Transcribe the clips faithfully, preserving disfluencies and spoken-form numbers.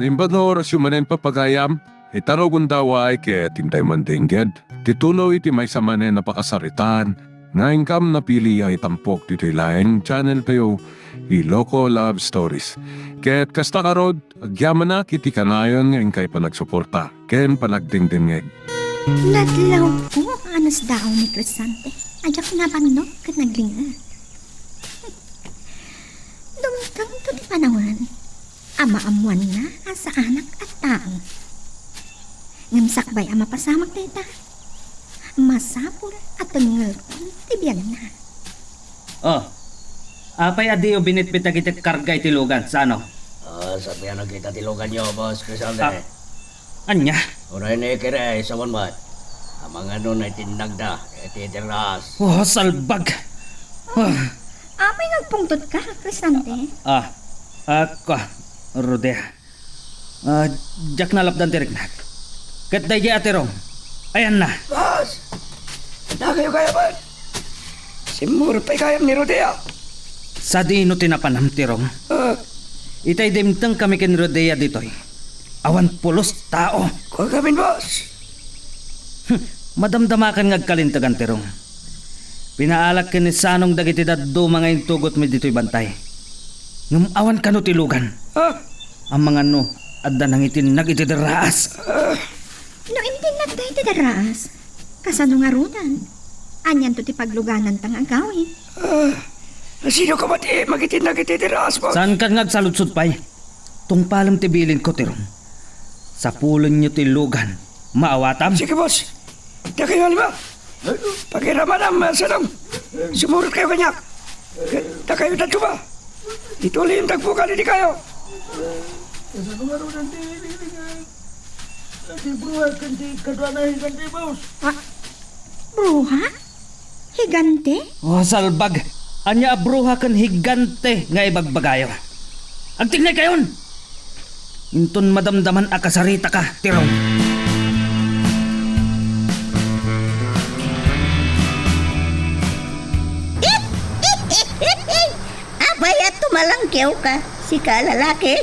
Imbag nga orasyo manen, papagayam, ita no gundaway ket intay mandengged ti tuloy ti maysa manen a pakasaritaan nga inkam napili a itampok ditoy laeng channel tayo, Iloko Love Stories. Ket kasta ngarud, agyamanak iti kanayon nga inkay panagsuporta ken panagdengdengngeg. Nadlawko a nasdaaw ni Crescente a diak nabannog ket nagling-et. Dumtengto ti panawen a maammoanna a saanak a tao. Ngem sakbay a mapasamak dayta, masapul a tengngelkon ti biagna. Oh, apay a diyo binitbit dagiti karga iti lugan, sano? Ah, sabian na kita ti luganyo, Boss Crescente. Ah, ania? Uray ni Kires, awan met. Amangan no naitinnagda iti derraas. Oh, salbag! Ah. Apay nga agpungtotka, Crescente? Ah, ah, kua, Rodea. Ah, diak nalapdan ti riknak. Ket daydi a Tirong, ayanna. Boss! Dakayo gayam met! Simmurot pay gayam ni Rodea. Sadino ti napanam, Tirong? Ah. Itay dimteng kami ken Rodea ditoy, awan pulos tao. Kua gamin, boss. Hmm, madamdamakan nga agkalintegan, Tirong. Pinaalak ken ni Sanong dagiti dadduma nga intugotmi ditoy bantay. Ngem awan kano ti lugan. Ah? Amangan no adda nangitinnag iti derraas. Ah. No intinnagda iti derraas, kasano ngaruden? Anianto ti paglugananta nga agawid? Ah, sino ka ba ti mangitinnag iti derraas, boss? Saankan nga agsaludsod pay? Tungpalem ti bilinko, Tirong. Sapulenyo ti lugan. Maawatam? Sige, boss. Dakayo a lima. Pagiramanam, Sanong. Sumurot kayo kaniak. Dakayo dadduma. Ituloy yung tagpukan, hindi kayo. Kasano nga ron ang di, di, di, di, di, bruha, kan di, kadwa na, kan di, boss. Ah, bruha? Higante? Oh, salbag! Ania a bruha ken higante nga ibagbagayo? Agtignay kayon! Inton madamdaman a kasaritaka, Tirong. Apay a tumalangkewka, sika a lalaki?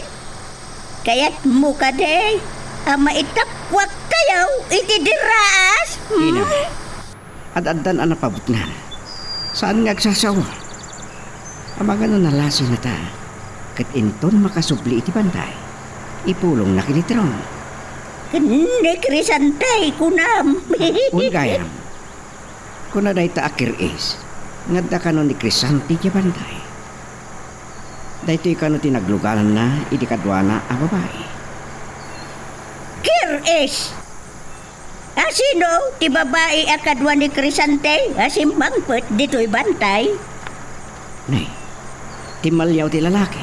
Kayatmo kadi a maitappuak kayo iti derraas? Hmm? Ina. Ad-addan a napabutngan. Saan nga agsasao. Amangan no nalasinata, ket inton makasubli iti bantay, ipulongna ken ni Tirong. Ken ni Crescente, kunam. Wen gayam. Kuna dayta a Kir-is, nga adda kano ni Crescente ti bantay. Daytoy kano ti naglugananna idi kaduana a babai. Kir-is! A sino ti babai a kadua ni Crescente a simmangpet ditoy bantay? Nay, timmaliaw ti lalaki,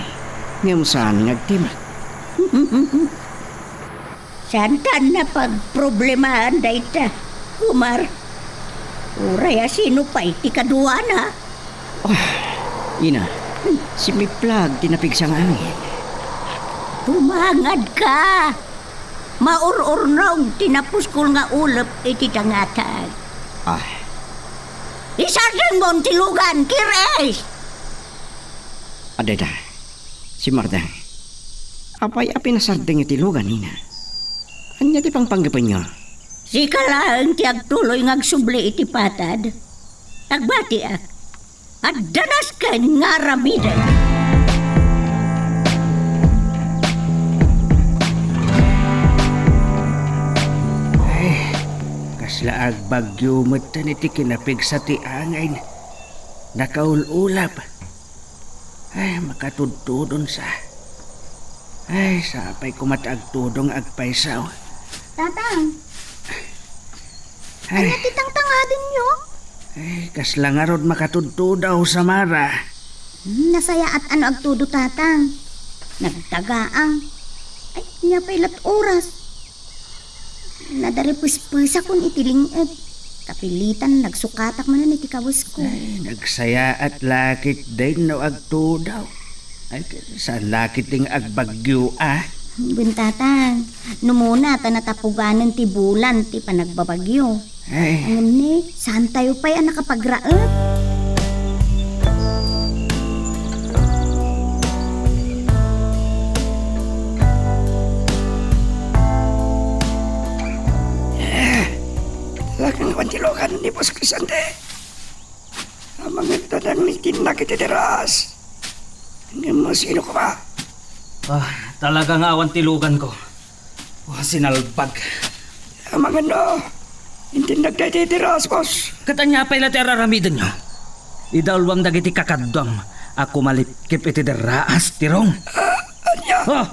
ngem saan nga agtimek. Saantan a pagproblemahan dayta, Kumar. Uray a sino pay ti kaduana. Ah, ina, simiplag ti napigsa nga angin. Tumangadka! Maur-urnog ti napuskol nga ulep iti dangatag. Ah. Isardengmon ti lugan, Kir-is! Adda ita, simmardeng. Apay a pinasardengyo ti lugan, ina? Ania ti pangpanggepenyo? Sika laeng ti agtuloy nga agsubli iti patad. Agbatiak. Adda nasken nga aramiden. Ay, kasla agbagyo metten iti kinapigsa ti angin. Nakaul-ulap. Ay, makatudtudon sa. Ay, sapay koma ti agtudong agpaysaw. Tatang! Ay. Ania ti tangtangadenyo? Ay, kasla ngarud makatudtudaw, Samara. Hmm, nasayaat a no agtudo, Tatang. Nagtagaang. Ay, ania pay lat oras? Nadaripespesakon iti ling-et. Kapilitan, nagsukatak manen iti kawesko. Ay, nagsayaat la ketdin no agtudaw. Ay, saan la ketdin agbagyo, a? Wen, Tatang, numona ta natapuganen ti bulan ti panagbabagyo. Ay. Ngem ni, saantayo pay a nakapagraep? Crescente. Amangan ta nangitinnag iti daraas. Ngem sino koma? Ah, talaga nga awan ti luganko. Oh, sinalbag. Amangan no, intinnag dayta iti daraas, boss. Ket ania pay la ti ar-aramidenyo? Idauluam dagiti kakaduam a kumalipkip iti daraas, Tirong. Ah, ania? Oh,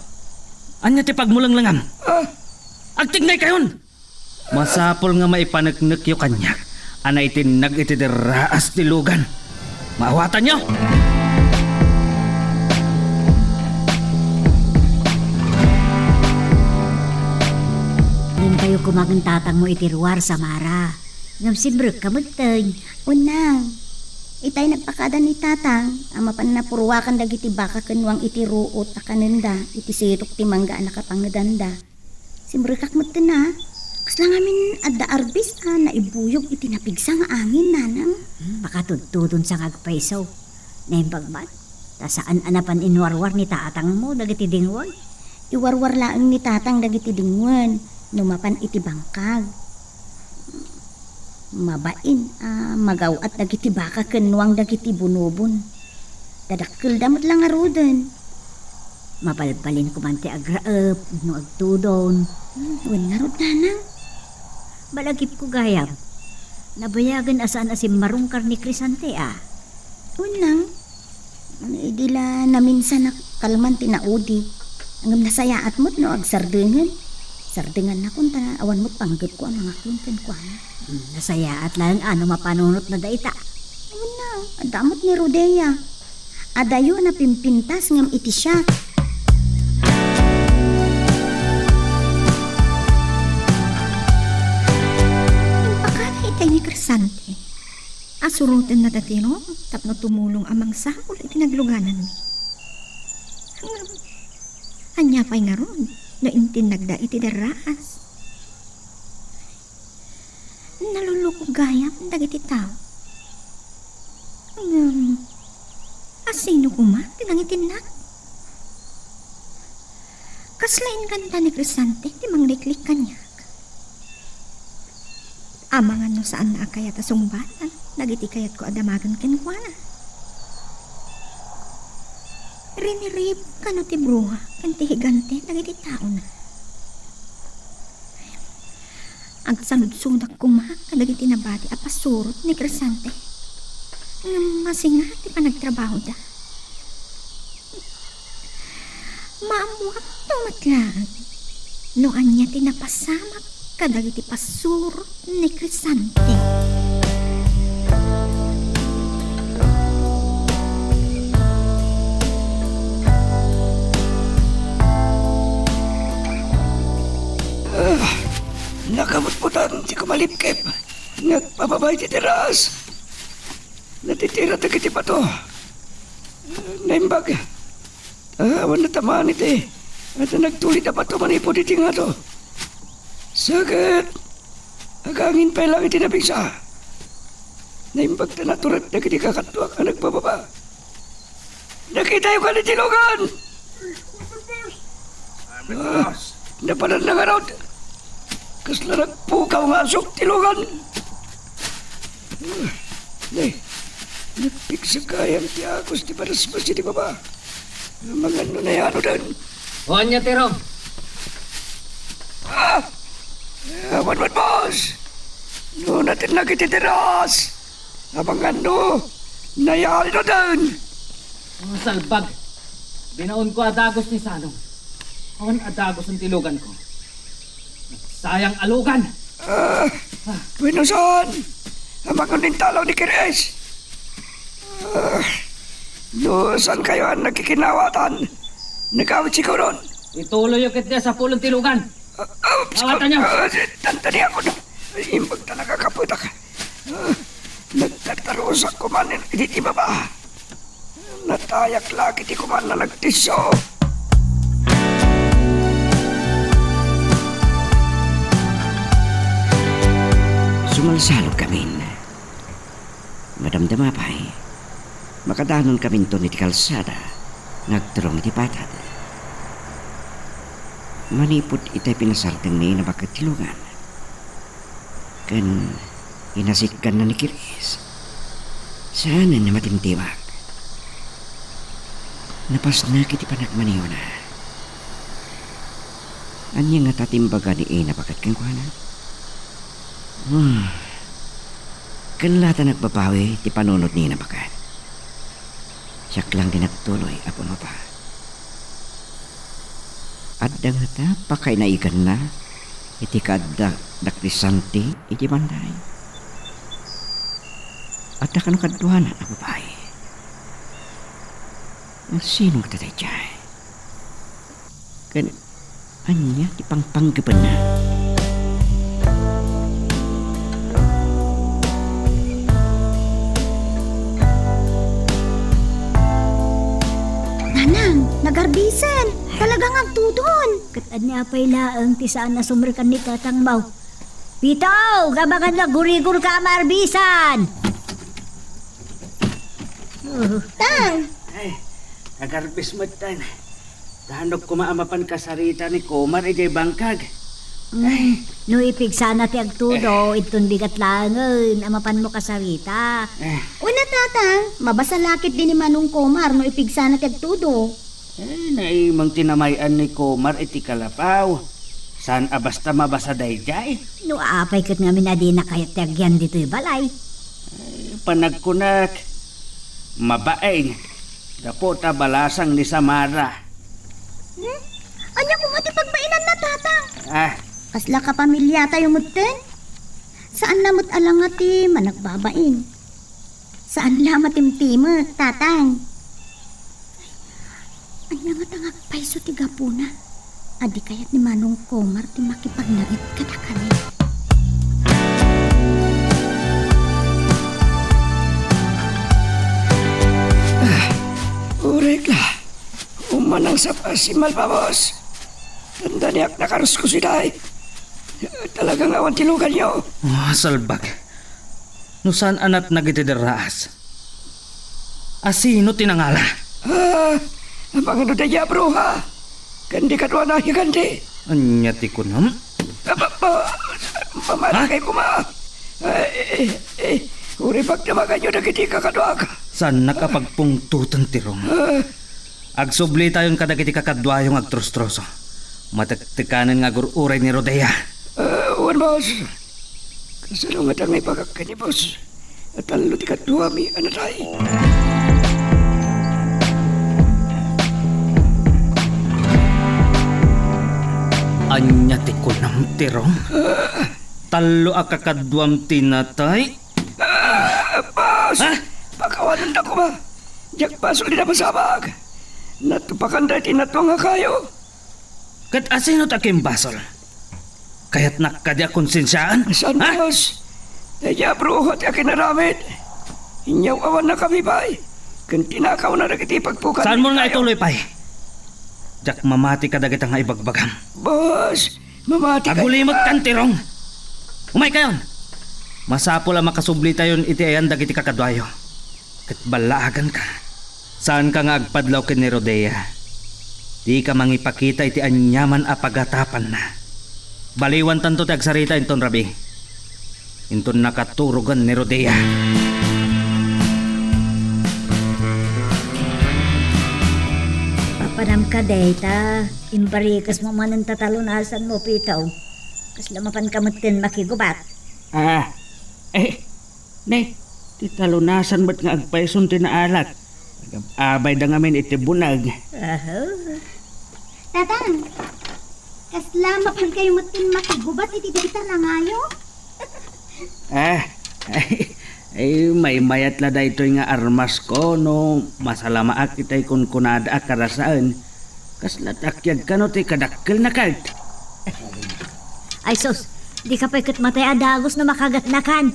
ania ti pagmulenglengam? Ah. Agtignaykayon! Masapul nga maipaneknekyo kaniak a naitinnag iti daraas ti lugan. Maawatanyo! Nagkayo kumagan tatangmo iti ruar, Samara. Ngem simrekka metten. Unang, itay nagpakada ni tatang a mapan napurwakan dagiti baka ken nuang iti ruot a kanenda iti sitok ti mangga a nakapangedanda. Simrekak metten a, kasla ngamin adda arbis a naibuyog iti napigsa nga angin, nanang. Hmm, makatudtudon sa nga agpayso. Naimbag man, ta saan a napan inwarwar ni tatangmo dagiti dingwag? Iwarwar laeng ni tatang dagiti dingwen no mapan iti bangkag. Mabain a magaw-at dagiti baka ken nuang dagiti bunubon. Dadakkelda met la ngaruden. Mabalbalin koman ti agraep no agtudon. Hmm, wen ngarud, nanang. Balagipko gayam. Nabayagen a saan a simmarungkar ni Crisante a. Wen lang. Idi la naminsanak kalman ti naudi. Ngem nasayaat met no agsardengen. Sardengannakon ta awan met panggepko a mangakuen kenkuana. Hmm, nasayaat laeng a no mapanunotna dayta. Wen lang. Adda met ni Rodea. Adayo a napimpintas ngem iti siak. Impakada itay ni Crescente a surotenna ti Tirong tapno tumulong a mangsapul iti naglugananmi. Ngem, ania pay ngarud no intinnagda iti daraas? Naluluko gayam dagiti tao. Ngem, asino koma ti nangitinnag? Kasla inganta ni Crescente ti mangliklik kaniak. Amangan no saanna a kayat a sungbatan dagiti kayatko a damagen kenkuana. Rinirib kano ti bruha ken ti higante dagiti taona. Agsaludsodak koma kadagiti nabati a pasurot ni Crescente. Ngem masinga ti panagtrabahoda. Maammoak met laeng no ania ti napasamak kadagiti pasurot ni Crescente. Ah, nakabutbutan ti kumalipkip nga agpababa iti teras. Natitira dagiti bato. Naimbag. Ah, awan natamaan iti adda nagtulid a bato manipud iti ngato. Sa ket, agangin pay lang iti napigsa. Naimbag ta natured dagiti kakaduak a nagbababa. Nakitayo kadi ti lugan? Ah, napanan na ngarud. Kasla nagpukaw nga asuk ti lugan. Ah, ne, nagpigsa gayam ti agos ti barasbas iti baba. Amangan no nayanoden. O, ania, Tirong? Ah! Awan met, boss! No natinnag iti teras, amangan no nayanoden. O, salbag! Binaonko a dagos ni Sanong. Awan a dagosen ti luganko. Nagsayang a lugan! Ah, wenno saan? Amangan no intalaw ni Kiris. Ah, no saankayo a nagkikinawatan, nagawid siguron. Ituloyyo ketdi a sapulen ti lugan. Ah, ah, awatanyo. Ah, tantaniakon. Ay, imbag ta nakakapetak. Ah, nagtatarusak koman iti baba. Natayak la iti kuman a nagtisso. Sumalsalog kamin. Madamdama pay, makadanon kaminton iti kalsada nga agturong iti patad. Manipud itay pinasardengmi, nabaket ti lugan. Ken Inasikkanna ni Kiris. Saanen a matimtimak. Napasnek iti panagmanewna. Ania ngata ti imbaga ni Ina baket kenkuana? Hmm. Ken la ta nagbabawi ti panunot ni Ina baket. Siak lang ti nagtuloy a punuta. Adda ngata pakainaiganna iti kaadda da Crisanti iti banday? Adda kano kaduana a babai? Sino ngata daydiay? Ken ania ti pangpanggepenna? Nanang, nagarbisen! Talagang agtudon! Ket ania pay laeng ti saan a sumrekkan ni tatangmo? Pitaw, gabangan nagurigor ka a marbisan! Tang! Ay, nagarbis metten. Danok koma a mapan kasarita ni Komar idiay bangkag. Mm, no ipigsana ti agtudo, inton bigat laengen a mapanmo kasarita. Eh. Una, Tatang, mabasa la ketdi ni Manong Komar no ipigsana ti agtudo. Eh, naimong ti namay-an ni Komar iti kalapaw. Saan a basta mabasa daydiay? No apay ket ngamin a dina kayat ti agyan ditoy balay. Eh, panagkunak, mabain. Gapu ta balasang ni Samara. Hmm? Ania koma ti pagbainanna, Tatang? Ah. Kasla kapamiliatayo metten? Saanna met a langa ti managbabain. Saan la matimtimek, Tatang. Ania ngata nga agpayso ti gapuna a di kayat ni Manong Komar ti makipagnaed kadakami? Ah, uray la. Ummanang sa pasi malpabos. Tanda niak nakaruskusiday. Talagang awan ti luganyo. Ah, salbag. No saan a natnag iti derraas, a sino ti nangala? Ah, amangan no daydiay a bruha. Ken di kaduana a higante. Ania ti kunam? Ah, ma-, ma-, mamati kay koma. Eh, eh, eh, uray pagdamaganyo dagiti kakaduak. Saannak a pagpungtoten, Tirong. Ah. Agsublitayon kadagiti kakaduayo nga agtrustroso. Matektekanen nga agur-uray ni Rodea. Ah, wen, boss. Kasano ngata nga ibagak ken ni boss a tallo ti kaduami a natay? Ania ti kunam, Tirong? Ah. Tallo a kakaduam ti natay? Ah, boss! Ha? Pakawanenda koma. Diak basol ti napasabak. Natupakan daytoy natuang a kayo. Ket asino ti akimbasol? Kayatnak kadi a konsensiaan? Saan, ha? Boss? Daydiay a bruha ti akinaramid. Inyaw-awannakami pay. Ken tinakawna dagiti pagpukan. Saanmo nga ituloy pay? Diak mamati kadagita nga ibagbagam. Boss, mamati kayo. Agulimek kan, Tirong. Umaykayon. Masapul a makasublitayon iti ayan dagiti kakaduayo. Ket ballaaganka. Saanka nga agpadlaw ken ni Rodea. Dika mangipakita iti aniaman a pagatapanna. Baliwantanto ti agsarita inton rabii. Inton nakaturogan ni Rodea. Papanam ka dayta, imbarikesmo manen ta talunasanmo, Pitaw. Kasla mapanka metten makigubat. Ah, eh, Ne, ti talunasan met nga agpayson ti naalak. Agab-abayda ngamin iti bunag. Aha. Tatang, kasla mapankayo metten makigubat iti dayta langayo? Ah, ay, ay, maymayat la daytoy nga armasko no masalamaak itay kunkunada a karasaen. Kasla ti akyag kano ti kadakkelna ket? Ay sus, dika pay ket matay a dagus no makagatnakan.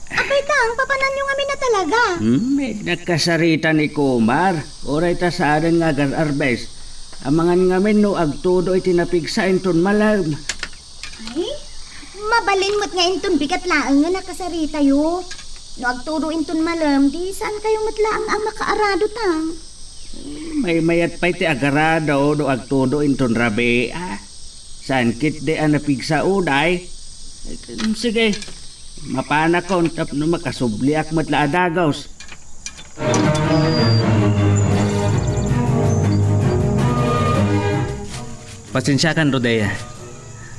Apay ta, ang papananyo ngamin a talaga. Hmm, nagkasarita ni Kumar. Uray ta saanen nga agar-arbes. Amangan ngamin no agtudo iti napigsa inton malem. Ay, mabalin met nga inton bigat laeng nga nakasaritayo. No agtudo inton malem, di saan kayo met laeng ang makaarado, Tang. Maymayat pay ti agarado no agtudo inton rabii, a. Saan ketdi a napigsa unay? Sige, Mapanakon tapno makasubliak met la a dagus. Pasensiakan, Rodea.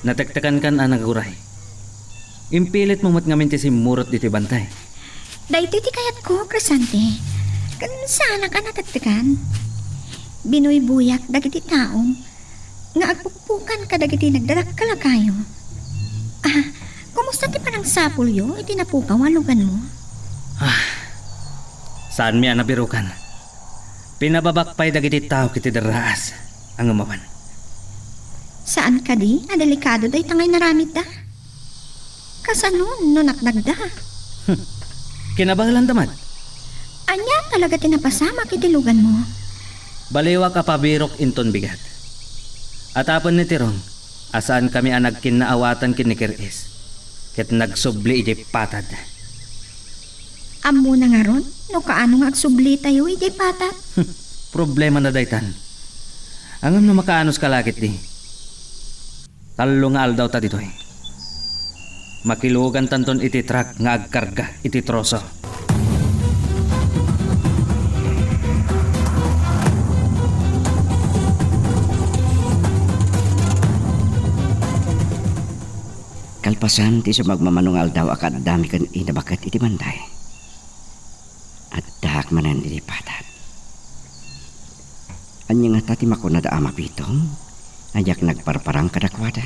Natektekankan a nagaguray. Impilitmo met ngamin ti simmurot ditoy bantay. Daytoy ti kayatko, Crescente. Ken saanak a natektekan. Binuybuyak dagiti tao nga agpukpukan kadagiti nagdadakkel a kayo. Ah, kumusta ti panangsapulyo iti napukaw a luganmo? Ah, saanmi a nabirukan. Pinababak pay dagiti tao iti darraas a ngem awan. Saan kadi a delikado dayta nga inaramidda? Kasano no natnagda? Hmm. Kinabaelanda met. Ania talaga ti napasamak iti luganmo? Baliwak a pabirok inton bigat. Atapen ni Tirong, a saankami a nagkinnaawatan ken ni Kir-is, ket nagsubli idiay patad. Ammona ngarud no kaano nga agsublitayo idiay patad? Problemana daytan. Ngem no makaanoska la ketdi, tallo nga aldawta ditoy. Makilugantanton iti truck nga agkarga iti troso. Kalpasan ti sumagmamano nga aldaw a kaaddami ken inabaket iti bantay, addaak manen iti patad. Ania ngata ti makunada a mapitong a diak nagparparang kadakuada?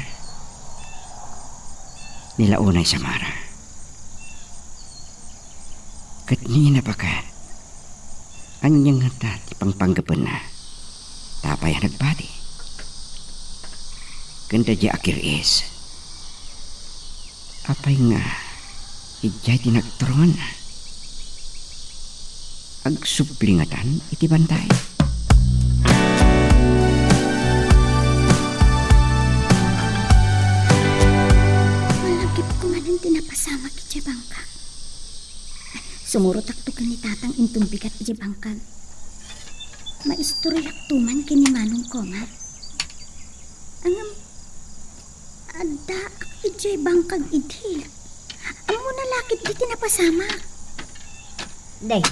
Ni la unay Samara. Ket ni inabaket, ania ngata ti pangpanggepenna? Ta apay a nagbati? Ken daydiay a Kir-is, apay nga idiay ti nagturonganna? Agsubli ngatan iti bantay? Malagipko manen ti napasamak idiay bangkag. Sumurotakto ken ni Tatang inton bigat idiay bangkag. Maistoriakto man ken ni Manong Komar. Ngem, addaak idiay bangkag idi. Ammona la ketdi ti napasamak. Day,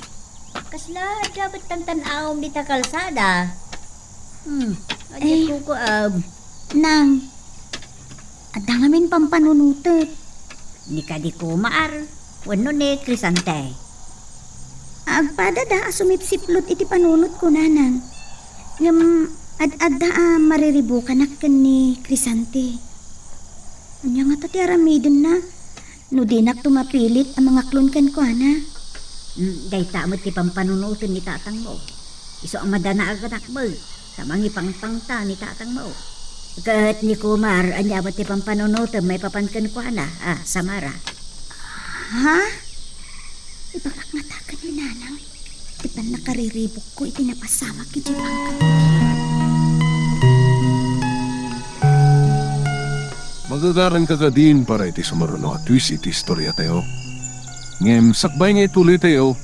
kasla adda met tantan-awam dita kalsada? Hmm, adda Eh. kukuam. Nang, adda ngamin pampanunotek. Ni kadi Kumar, wenno ni Crescente? Agpadada a sumipsiplot iti panunotko, Nanang. Ngem ad-adda a mariribukanak ken ni Crescente. Ania ngata ti aramidenna no dinakto mapilit a mangaklon kenkuana? Mm, dayta met ti pampanunoten ni tatangmo. Isu a madanaganak met, ta mangipangpangta ni tatangmo. Ket ni Kumar, ania met ti pampanunotem maipapan kenkuana, a, Samara? Ha? Ibagak ngata ken ni Nanang ti pannakariribukko iti napasamak idiay bangkag. Magagaranka kadin para iti sumaruno a twist iti istoriatayo. Ngem sakbay nga ituloytayo,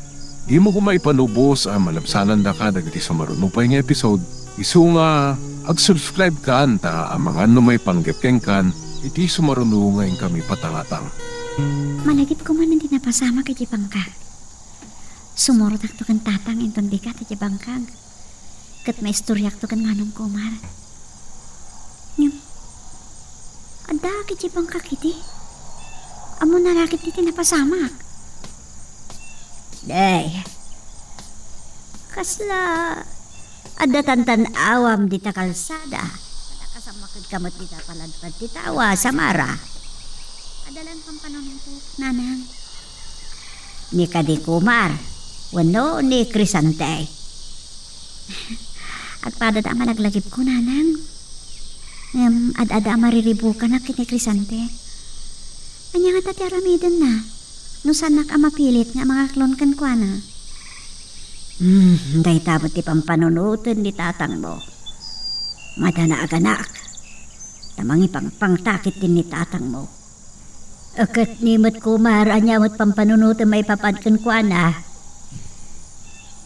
dimo koma ipanubos a malabsanandaka dagiti sumaruno pay nga episode, isu nga agsubscribe kan ta amangan no maipanggep kenkan iti sumaruno nga inkami patangatang. Malagipko manen ti napasamak iti bangkag. Sumurotakto ken tatang inton bigat iti bangkag. Ket maistoriakto ken Manong Kumar. Ngem, addaak iti bangkag idi. Ammona la ketdi ti napasamak. Day, kasla adda tantan-awam dita kalsada. Nakasamakedka met dita palad- Pagkitawa, Samara. Adda la pampanunotek, Nanang. Ni kadi Kumar, wenno ni Crescente? Agpadada a malaglagipko, Nanang. Ngem ad-adda a mariribukanak ken ni Crescente. Ania ngata ti aramidenna no saannak a mapilit nga mangaklon kenkuana? Hmm, dayta met ti pampanunoten ni tatangmo. Madanaganak. Ta mangipangpangta ketdi ni tatangmo. Ket ni met Kumar, ania met pampanunotem maipapan kenkuana?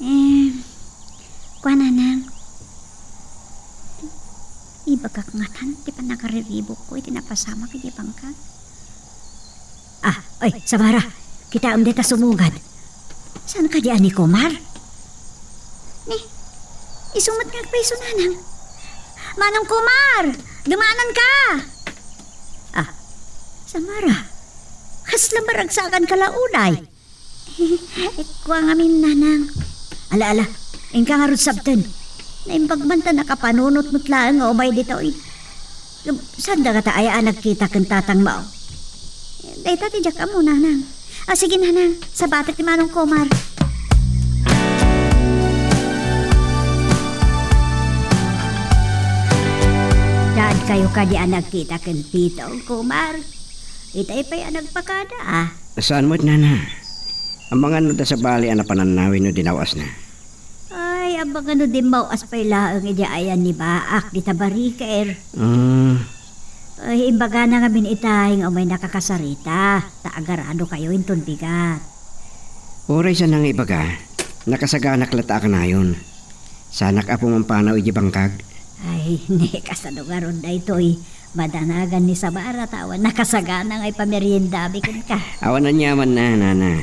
Eh, kuana, Nang. Ibagak ngatan ti pannakariribukko iti napasamak iti bangkag. Ah, Ay, Samara, kitaem dayta sumungad. Saan kadi a ni Kumar? Ni, isu met nga agpayso, Nanang. Manong Kumar! Dumanan ka! Ah, Samara, kasla maragsakan ka la unay? Kua ngamin, Nanang. Ala, ala, inka ngarud sabten. Naimbag man ta nakapanunot met laeng nga umay ditoy. Saan dagata aya a nagkita ken tatangmo? Dayta ti diak ammo, Nanang. Ah, sige, Nanang. Sabatek ti Manong Kumar. Saan kayo kadi a nagkita ken Tito, Kumar? Itay pay a nagpakada, ah. Saan met, Nana? Amangan no da sabali a napanannawen no dinaw-asna. Ay, amangan no dimmaw-as pay laeng idiay a nibaak dita bariker. Ah. Ay, imbagana ngamin itay nga umay nakakasarita, ta agarado kayo inton bigat. Uray saan nga ibaga, nakasaganak latta a kanayon. Saanak a pumampanaw idiay bangkag? Ay, ne, kasano ngarud daytoy? Madanagan ni Samara ta awan nakasagana nga ipameriendami kenka. Awan aniamanna, Nana.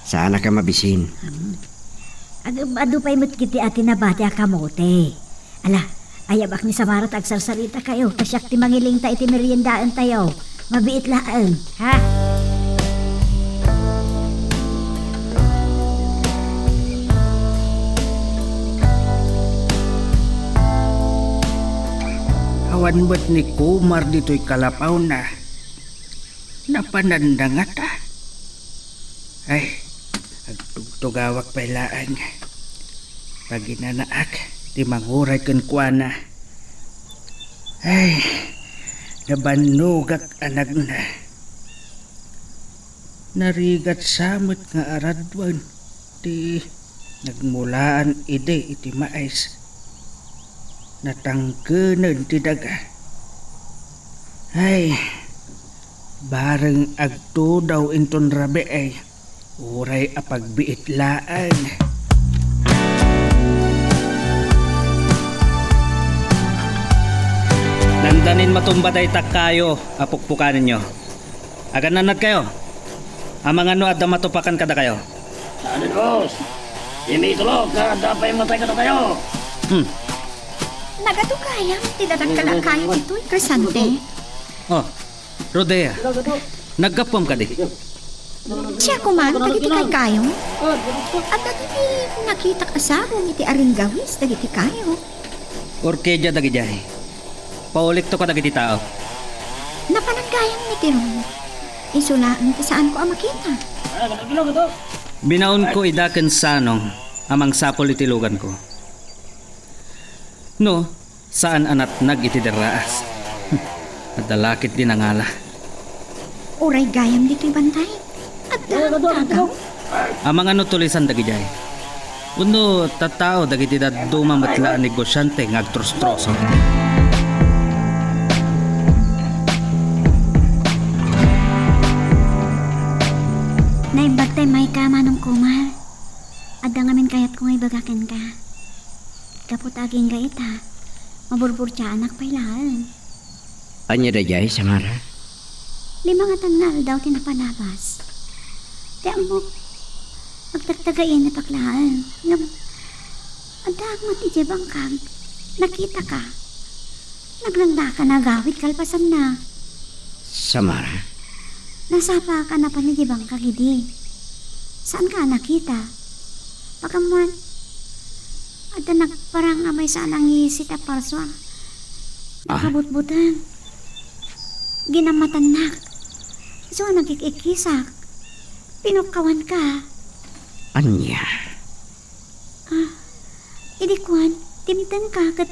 Saanak a mabisin. Hmm. Ag-, adu pay met ketdi a tinabati a kamote. Ala, ayabak ni Samara ta agsarsarita kayo, ta siak ti mangilingta iti meriendaentayo. Mabiit laeng, ha? Awan met ni Kumar ditoy kalapawna. Napananna ngata. Ay, agtugtugawak pay laeng. Paginanaak ti manguray kenkuana. Ay, nabannogak a nagna. Narigat sa met nga araduen ti nagmulaan idi iti mais. Natangkenen ti daga. Ay, bareng agtudaw inton rabii, uray a pagbiit laeng. Dandanin matumba dayta kayo a pukpukanenyo. Agannanad kayo. Amangan no adda matupakan kadakayo. Saan, boss? Imitulog nga adda pay matay kadakayo. Hmm. Nagadu gayam ti dadakkelakayo ditoy, Crescente. Oh, Rodea. Naggapuam kadi? Siak man dagiti kaykayo. Adda ti nakitak a sabong iti aringgawis dagiti kayo. Orkidia dagidiay. Paulikto kadagiti tao. Napanan gayam ni Tirong. Isu laeng ti saanko a makita. Binaonko ida ken Sanong a mangsapul iti luganko. No, saan a natnag iti derraas. Adda la ketdi nangala. Uray gayam ditoy bantay. Adda gagaw. Amangan no tulisan dagidiay. Wenno tattao dagiti dadduma met la a negosiante nga agtrostroso. Naimbag tay mayka, Manong Kumar. Adda ngamin kayatko nga ibaga kenka. Gapu ta agingga ita, maburburdiaanak pay laeng. Ania daydiay, Samara? Lima ngatan nga aldaw ti napalabas. Ti ammok, agtagtagainepek laeng. Ngem, addaak met idiay bangkag. Nakitaka. Naglandakan a agawid kalpasanna. Samara? Nasapaak a napan idiay bangkag idi. Saanka a nakita? Pag-ammoan, adda nagparang a maysa a nangisit a parsua. Ah? Nakabutbuteng. Ginammatannak. Isu a nagik-ikkisak. Pinukkawanka. Ania? Ah, idi kuan, dimtengka ket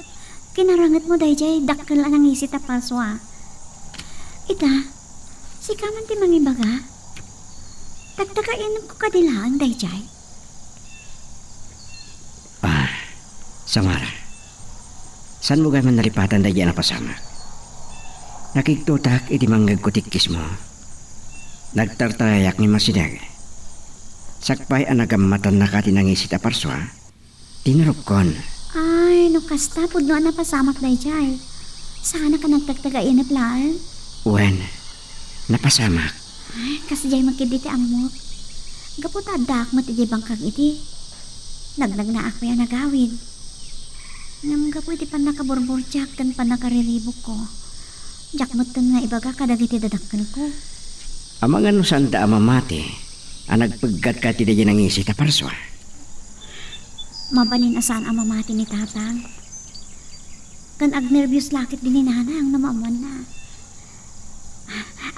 kinarangetmo daydiay dakkel a nangisit a parsua. Ita, sika man ti mangibaga? Tagtagainepko kadi laeng daydiay? Ah, Samara, saanmo gayam a naripatan daydiay a napasamak? Nakigtotak idi mangngegko ti ikkismo. Nagtartarayak ngem asideg. Sakbay a nagammatannaka ti nangisit a parsua, tinurogkon. Ay, no kasta, pudno a napasamak daydiay. Saanak a nagtagtagainep laeng? Wen, napasamak. Ay, kasdiay met ketdi ti ammok. Gapu ta addaak met idiay bangkag idi, nagnagnaak pay a nagawid. Ngem gapu iti pannakaburburdiak ken pannakariribukko, diak metten nga ibaga kadagiti dadakkelko. Amangan no saanda a mamati a nagpeggatka iti daydiay nangisit a parsua? Mabalin a saan a mamati ni Tatang. Ken agnerbios la ketdi ni Nanang no maammoanna.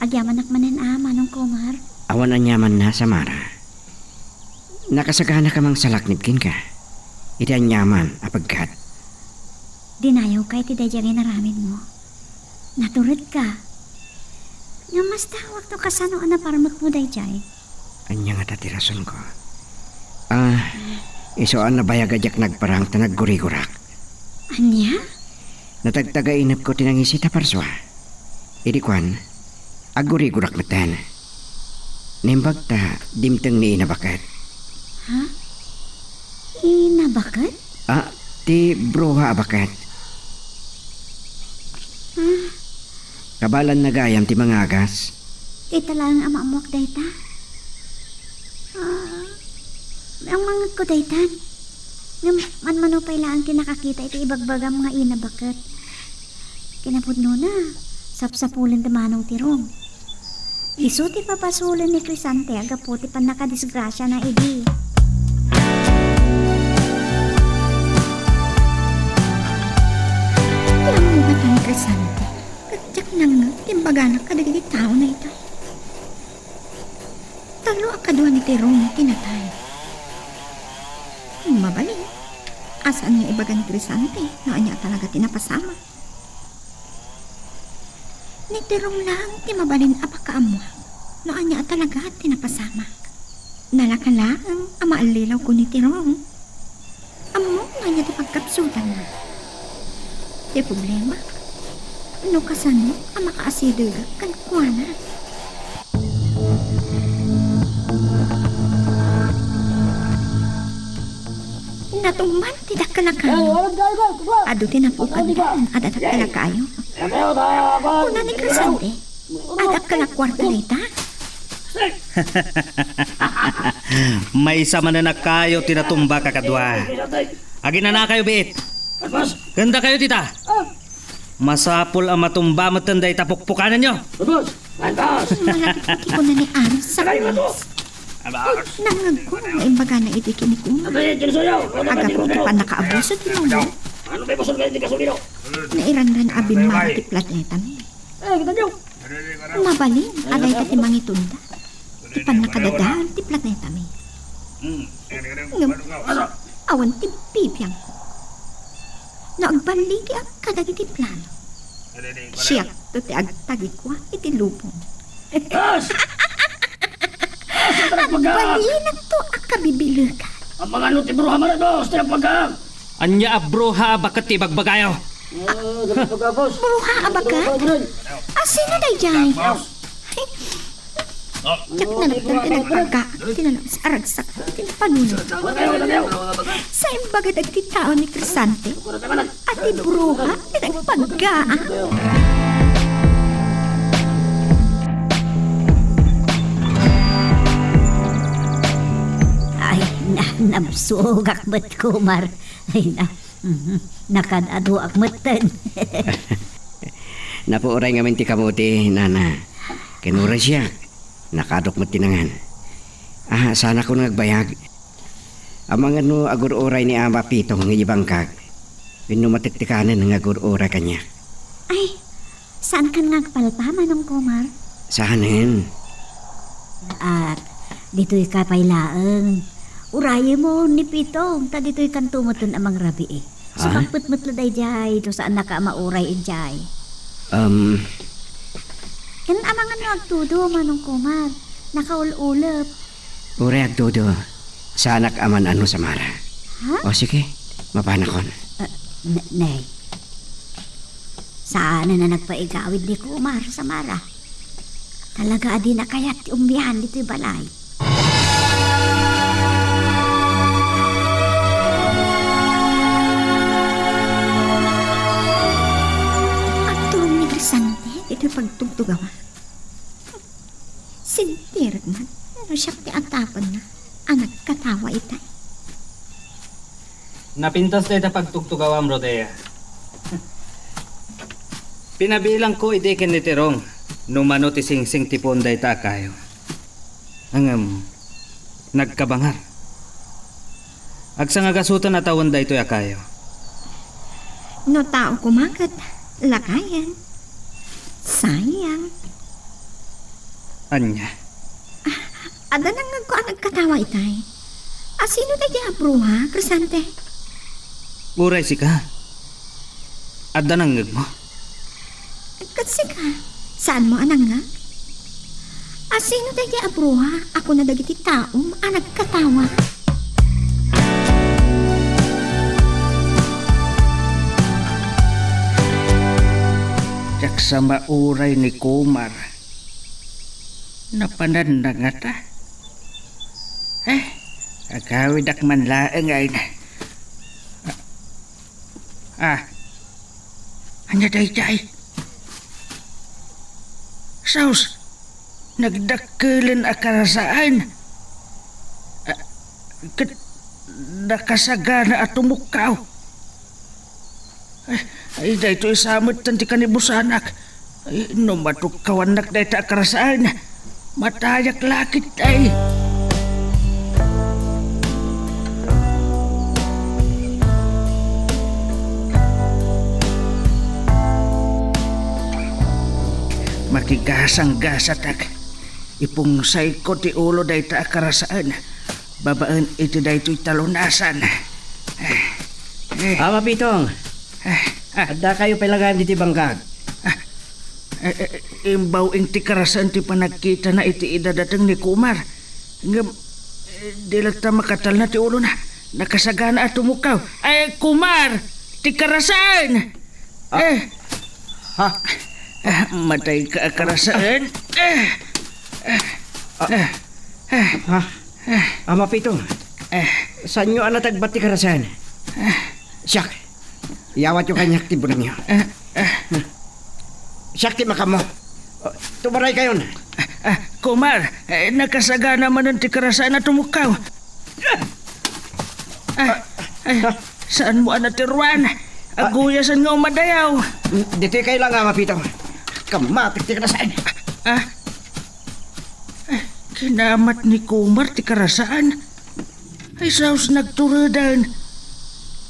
Agyamanak manen a, Manong Komar. Awan aniamanna, Samara. Nakasaganaka mangsalaknib kenka iti aniaman a peggat. Dinayawka iti daydiay nga inaramidmo. Naturedka. Ngem mastawak no kasano a naparmekmo daydiay. Ania ngata ti rasonko? Ah, isu a nabayag a diak nagparang ta naggurigurak. Ania? Natagtagainepko ti nangisit a parsua. Idi kuan, aggurigurak metten. Naimbag ta dimteng ni Ina Baket. Ha? Ina Baket? Ah, ti bruha a baket. Ah. Kabaelanna gayam ti mangagas. Ita laeng a maammoak dayta. Ah, mangngegko daytan. Ngem manmano pay laeng ti nakakita iti ibagbagam nga Ina Baket. Kinapudnona, sapsapulen ti Manong Tirong. Isu ti pabasolen ni Crisante a gapu ti pannakadisgrasiana idi. Ti ammona, Crisante, ket diak nangngeg ti imbagana kadagiti taona ita. Tallo a kadua ni Tirong ti natay. Mabalin a saan nga ibaga ni Crisante no ania talaga ti napasamak. Ni Tirong laeng ti mabalin a pakaammoak no ania a talaga ti napasamak. Nalaka laeng a maallilawko ni Tirong. Ammok nga ania ti pagkapsutanna. Ti problema, no kasano a makaasidegak kenkuana. Natumban ti dakkel a kayo. Adu ti napukaddan a dadakkel a kayo. Kuna ni Crescente, adakkel a kuarta dayta. Maysa manen a kayo ti natumba, kakadua. Aginanakayo biit. Ken dakayo dita. Masapul a matumba metten dayta pukpukanenyo. Malagip ti kuna ni Aris sa pulis. Nangngegko nga imbagana iti kinikuna. Agapu ti pannakaabuso ti Mamo. Nairanran a bimmaba ti planetami. Mabalin a dayta ti mangitunda ti pannakadadael ti planetami. Ngem awan ti bibiangko. No agballigiak kadagiti plano, siakto ti agtagikua iti lubong. Agbalinakto a kabibilegan. Amangan no ti bruha manen, boss, ti nagpaggaam. Ania a bruha a baket ti ibagbagayo? Ah, nagpagabos. Bruha a baket? Asino daydiay? Ay, diak nalagdan ti nagpaggaak, ti nalabas a ragsak, ti napanunot. Sa imbaga dagiti tao ni Crescente, a ti bruha ti nagpaggaak. Ay, na, nabsogak met, Kumar. Ay, na, mhm, nakad-aduak metten. Napuoray ngamin ti kamote, nana. Ken uray siak, nakadok met ti nangan. Ah, saanakon nga agbayag. Amangan no agur-uray ni Ama Pitong nga ibangkag, wenno matektekanen nga agur-uray kaniak. Ay, saankan nga agpalpa, Manong Komar? Saanen. At ditoyka pay laeng. Urayem ni Pitong, ta ditoykanto metten a mangrabii. Ah? Sumakpet met la daydiay, no saannaka a mauray idiay. Um. Ken amangan no agtudo, Manong Komar. Nakaul-ulep. Uray agtudo. Saanak a man-ano, Samara. Ha? O, sige. Mapanakon. Ah, ne-, nay. Saan a nagpaigawid ni Kumar, Samara. Talaga a dina kayat ti umbian ditoy balay. Agturong ni Crescente ditoy pagtugtugawan. Sintirik man no siak ti atapenna a nagkatawa itay. Napintas dayta pagtugtugawam, Rodea. Pinabilangko idi ken ni Tirong no mano ti singsing ti puon dayta a kayo. Ngem, nagkabangar. Agsangagasutan a tawen daytoy a kayo. No tao koma ket lakayen. Sayang. Ania? Ah, adda nangngegko a nagkatawa itay. A sino daydiay a bruha, Crescente? Uray sika. Adda nangngegmo? Ket sika, saanmo a nangngeg? A sino daydiay a bruha a kuna dagiti taom a nagkatawa? Diak sa mauray ni Kumar. Napananna ngata? Eh, agawidak man laeng ay na. Ah, ania daydiay? Sus, nagdakkelen a karasaan. Ah, ket nakasagana a tumukkaw. Ay, ay, daytoy sa metten ti kanibusanak. Ay, no matukkawannak dayta a karasaan, matayak la ketdi. Makigasanggasatak. Ipungsayko ti ulo dayta a karasaan babaen iti daytoy talunasan. Eh, eh. Ama Pitong, eh, ah. Addakayo pay la gayam ditoy bangkag. Ah, eh, eh, imbaw-ing ti karasaan ti panagkitana iti idadateng ni Kumar. Ngem, eh, di latta makatalna ti ulona. Nakasagana a tumukkaw. Ay, Kumar! Ti karasaan! Ah. Eh. Ha? Ah, matayka a karasaan. Eh. Ah. Eh. Eh. Ha? Ama Pitong. Eh. Saanyo a natagbat ti karasaan? Eh. Siak. Iyawatyo kaniak ti bunangyo. Eh. Eh. Siak ti makammo. Tumaraykayon. Ah, ah, Kumar, eh, nakasagana manen ti karasaan a tumukkaw. Ah, ah, saanmo a natiruan? Aguyasan nga umadayaw. Ditoy kayo lang, Ama Pito. Kamatik ti karasaan. Ah, ah, kinamat ni Kumar ti karasaan. Ay, saos nagtureden.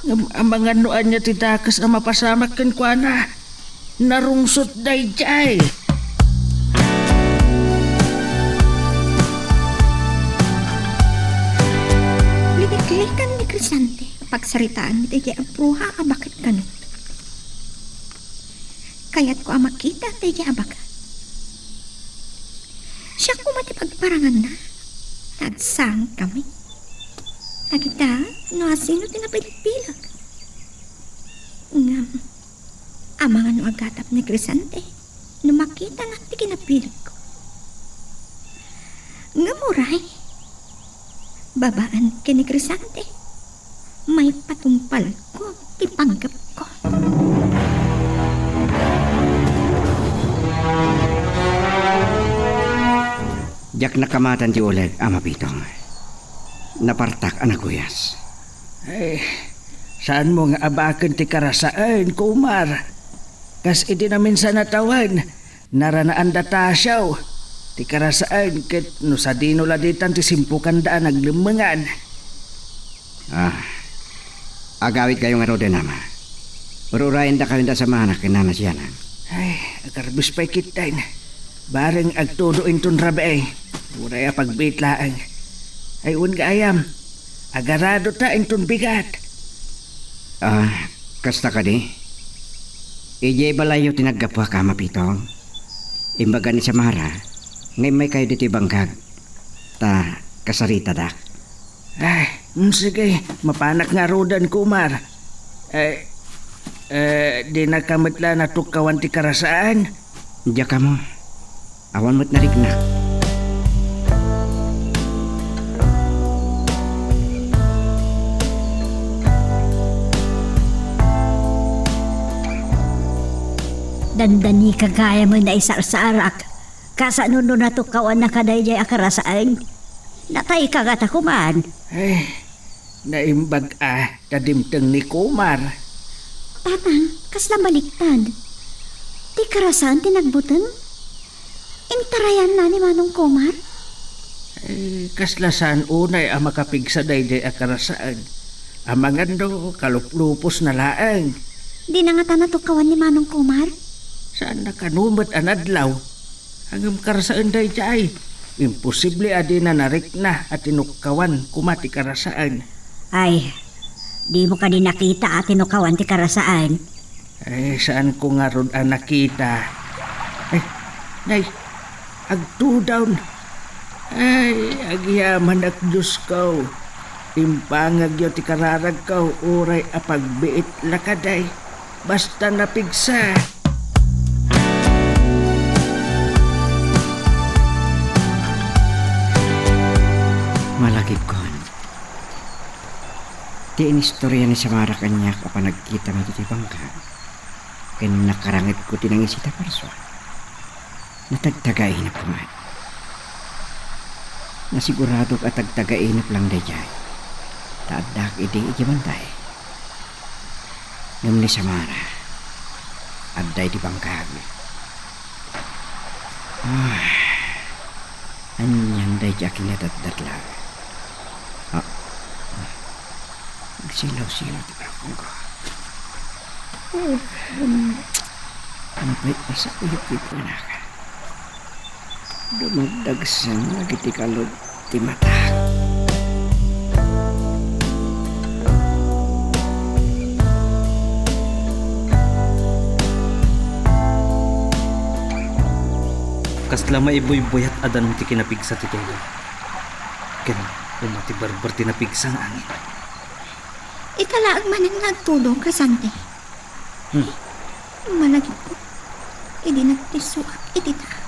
Ngem amangan no ania ti dakes a mapasamak kenkuana. Narungsot daydiay. Liniklikan ni Crescente a pagsaritaan daydiay a bruha a baket kano. Kayatko a makita daydiay a baket. Siak koma ti pagparanganna. Nagsangkami. Nakita no asino ti napilegpileg. Ngem, amangan no agatap ni Crescente no makitana ti kinapilegko. Ngem uray, babaen ken ni Crescente, maipatungpalko ti panggepko. Diak nakamatan ti uleg, Ama Pitong. Napartak a naguyas. Ay, saanmo nga abaken ti karasaan, Kumar? Kas idi naminsan a tawen, naranaanda tasiaw. Ti karasaan ket no sadino la ditan ti simpukanda a naglemmengan. Ah, agawidkayo ngaruden, Ama. Ur-urayendakayon da samana ken Nana Siana. Ay, agarbes pay ketdin. Bareng agtudo inton rabii. Uray a pagbiit laeng. Ay, wen gayam, agaradota inton bigat. Ah, kasta kadi? Idiay balayyo ti naggapuak, Ama Pitong. Imbaga ni Samara nga immaykayo ditoy bangkag. Ta kasaritadak. Ay, mm, sige, mapanak ngaruden, Kumar. Eh, eh, dinaka met la natukkawan ti karasaan? Diak ammo. Awan met nariknak. Dandanika gayamen a isarsaarak. Kasano no natukkawanna kadaydiay a karasaen? Natayka ngata koman. Ay, naimbag a ta dimteng ni Kumar. Tatang, kasla baliktad. Ti karasaen ti nagbuteng? Intarayanna ni Manong Kumar? Ay, kasla saan unay a makapigsa daydiay a karasaen. Amangan no kalupluposna laeng. Dina ngata natukkawan ni Manong Kumar? Saanna kano met a nadlaw. Ngem karasaen daydiay. Imposible a dina narikna a tinukkawan koma ti karasaen. Ay, dimo kadi nakita a tinukkawan ti karasaen? Ay, saanko ngarud a nakita. Ay, nay, agtudaw. Ay, agyamanak, Diosko. Imbangagyo ti kararagko, uray a pagbiit la kadi. Basta napigsa. Malagipkon. Ti inistorya ni Samara kaniak a panagkitami iti bangka ken nakarangedko ti nangisit a parsua. Natagtagainep koman. Nasiguradok a tagtagainep lang daydiay, ta addak idi idiay bantay. Ngem ni Samara, adda idi bangkag. Ah, anian daydiay a kinadatdatlag? Ah, ah. Agsilaw-silaw ti balakongko. Napay-, nasakuyog ti panaka. Dumagdagsen dagiti kalod ti matak. Kasla maibuybuyat a danum ti kinapigsa ti tudo. Ken umatibarbar ti napigsa nga angin. Ita laeng manen nga agtudo, Crescente. Hmm. Malagipko, idi nagtisoak iti taak,